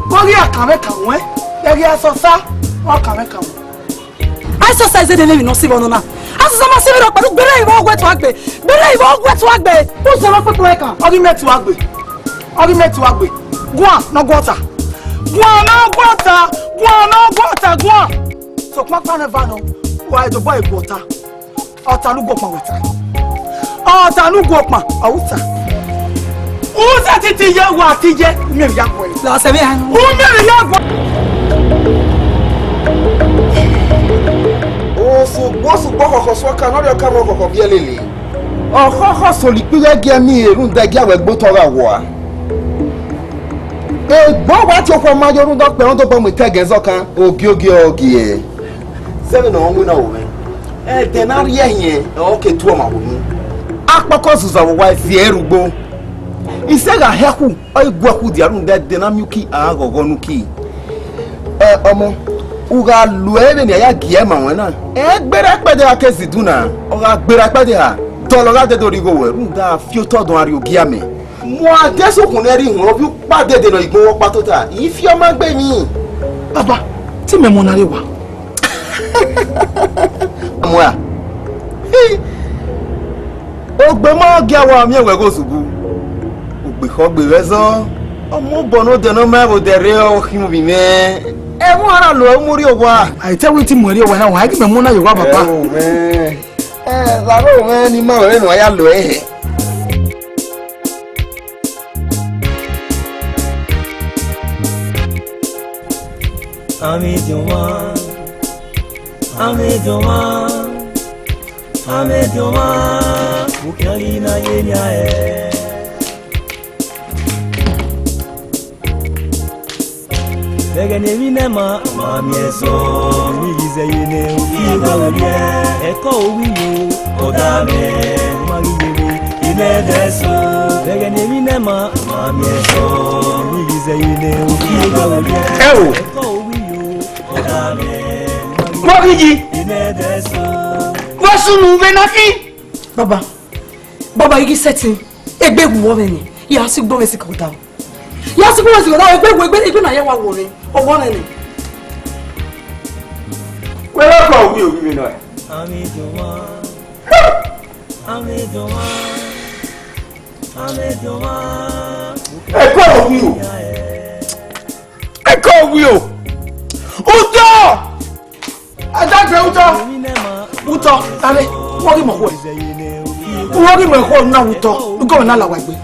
Vbe ọ ghi ra kan mwẹ kan wẹn. Ẹ ghi ra sọsa, ọ kan mwẹ kan wẹn. A i sọsa ẹzẹ nene emwi ne ọ sẹ vbe ọnọ na. A sọsa ma sẹ vbe rhọkpa, gberra ivbi ọghuẹ tuagbe. Gberra ivbi ọghuẹ tuagbe. U sẹ vbe ọkpẹkpẹ kan. Ọ ghi mẹ tuagbe. Ọ ghi mẹ tuagbe. Guan ne ọ guọta. Guan ne ọ guọta. Guan ne ọ guọta. Guan. Sokpan ọkpa nẹ eva nọ, wa i dobọ e guọta. Ọta ne u gu ọkpan wẹ ta. Ọta ne u gu ọkpan, ọ ru ta. U sẹ titi ye, wa ti ye, u miẹn emwi ya guẹ. Lọ sẹ vbe ya. U miẹn emwi ya guẹ. Sugbo sugbo khọkhọ suọ ka ne ọ rhie ọka mwẹ khọkhọ viẹ lele. Ọkhọkhọ solo ikpigha ẹgiẹ miẹn rhunmwuda ẹgiẹ a wẹ gbe otọ gha wua. Egbe wa tie okhuo ma yo rhunmwuda ọkpẹn rhunmwuda obọ mu etẹgẹn zọkan, ogiogie ọ giẹ. Zẹ vbene ọ winna aro mwẹ, ẹdẹ ne a rhie ẹhiẹn ọre ọ ke tuẹ ọmwa vbe unu. Akpọkọ zuza vbe uwa viẹ rugbo. Isẹ gha hẹ khu, ọ i gu ẹkhu dia rhunmwuda ẹdẹ ne a miẹn uki a ghọghọ ne uki. Ẹ, ọmọ, u gha lu ẹre vbene a ya gie ẹe ma ruẹn na, ẹ gberra ikpẹdẹ ha ke zidun na, ọ gha gberra ikpẹdẹ ha, dọlọ gha dede orhigho ruẹ, rhunmwuda a fi otọ dọn a rrie ogie amẹ. Mu adesukhun ne ẹ rre ihuan ovbi ukpa dede nọ igbọn ọkpa tota, I fi ọma gbe emwi. Baba, te imẹ mu ọna rre owa. Ọmọ ra? Ogbe ma ọ gia wa miẹn wẹ ghe osugbu. Ogbe khọ gbe vbe ẹzọ. Ọmọ obọ ne odẹ ne ọ ma ẹvbo dẹ rre ọ khian ovbi mwẹ. Ẹmwẹ ọna lo ẹre mu rrie owa. A i te ẹvbo te mu rrie owa na, wa ghi mẹ mu ọna ye owa, baba. Ẹ, o mwẹ. Ẹ, la rre o mwẹ ne I ma wẹ vbene a ya lo ẹre hẹ. Amediọnmwa, amediọnmwa, amediọnmwa, ukian ghi na ye nia hẹ. Vbe ẹghẹ ne emwi nẹ ma, ma miẹn sẹ, emwi ghi zẹ ye nẹ, uki gha wẹ viẹ, ẹkọ ovbi yo, ọda mwẹ, ma ghi ye vbe, imẹ dẹ so. Vbe ẹghẹ ne emwi nẹ ma, ma miẹn sẹ, emwi ghi zẹ ye nẹ, uki gha wẹ viẹ, Ẹ o. Ẹkọ ovbi yo, ọda mwẹ, ma ghi Wọ́n kì í jí. Imẹ dẹ so. Wọ́n sunu vbe na fi. Baba, baba, igi sẹtin, egbe wu ọmọ ni, ya si gbọmọ si kọta. Ya si gbọmọ si kọta, egbe wu, egbe, egbe na ya wa wọ rẹ, ọwọ rẹ nẹ. Wẹ rẹ kọ wi owi vbe nọ ẹ. Amediọnmwa, amediọnmwa, amediọnmwa. Ẹ kọ wi o. Ẹ kọ wi o. Utọ! Adagbe utọ. Utọ, tare. Wọ ghi mọ khuẹ. Wọ ghi mọ khuẹ na utọ. Ugọ na la wa gbe.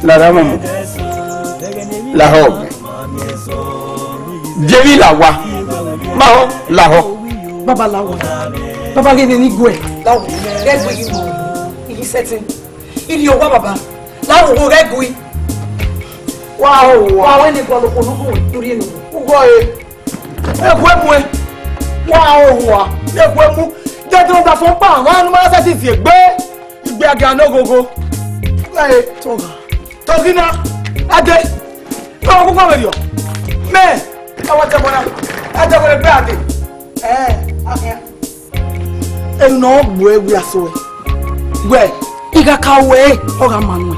Lada mama. Lahọ. Jeri la wa. Ma họ, lahọ. Baba lahọ. Baba ghe ne ni guẹ. Lahọ. Ghe gui yi mo. Igi sẹtin. Iri owa baba. Lahọ, ghẹ gui. Wa họ owa. Wa wẹ ne gualọ kpo nubu. Uri enu. Ugọ e. Ekhue mu ẹn. Wa họ owa. Ekhue mu. Jẹjẹrẹ ọdafẹn ọkpa, wa nu ma sẹtin fi egbe. Igbe agia ne ogogo. Ẹ, tọgha. Tọghi na. Ade. Tọgha kọkọ vbe rriọ. Mẹ. Awa tẹbọ na. Ade wẹrẹ gbe ade. Ẹ, akhian. Enu ne ọ gbe ẹre wẹ aso ẹre. Wẹ, I gha ka ruẹ, ọ gha ma nuẹn.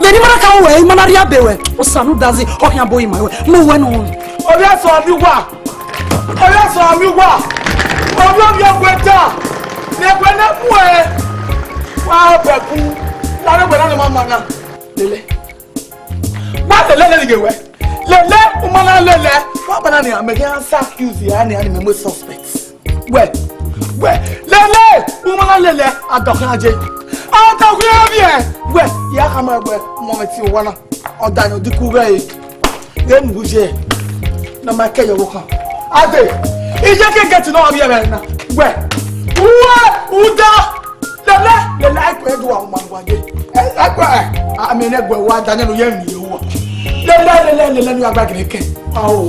Vbe ne I ma na ka ruẹ, I ma na rhie abe ruẹ. Osanudazi, ọ khian bo ima ruẹ. Ne uwẹ nọ. Ovbi asọn ovbi uwa. Ovbi asọn ovbi uwa. Ovbi ovbi ọgua ta. Ne ẹguẹ na mu ẹre. Wa bẹku. Lare wẹ na ne ma ma na. Lele. Wa lele lele ghe wẹ. Lele, u ma na lele. Wa ba na ni, a mẹ ghi answer accuse ya ni, a ni mẹ mu suspect. Wẹ, wẹ, lele, u ma na lele, a dọkhian je. A dọkhian viẹ. Wẹ, ya khama wẹ, mọ mẹ ti owa na. Ọ da yan diku vbe e. Ghe mu ye. Na ma ke yo wo kan. Ade, iye ke get no avie vbe na. Wẹ, uwa, uda. Lele, lele, ai kue do a ma gua je. Ai kue, a mi ne gua wa da ne no ye mi yo wa. Lele, lele, lele, ni agba gere ke. Ao.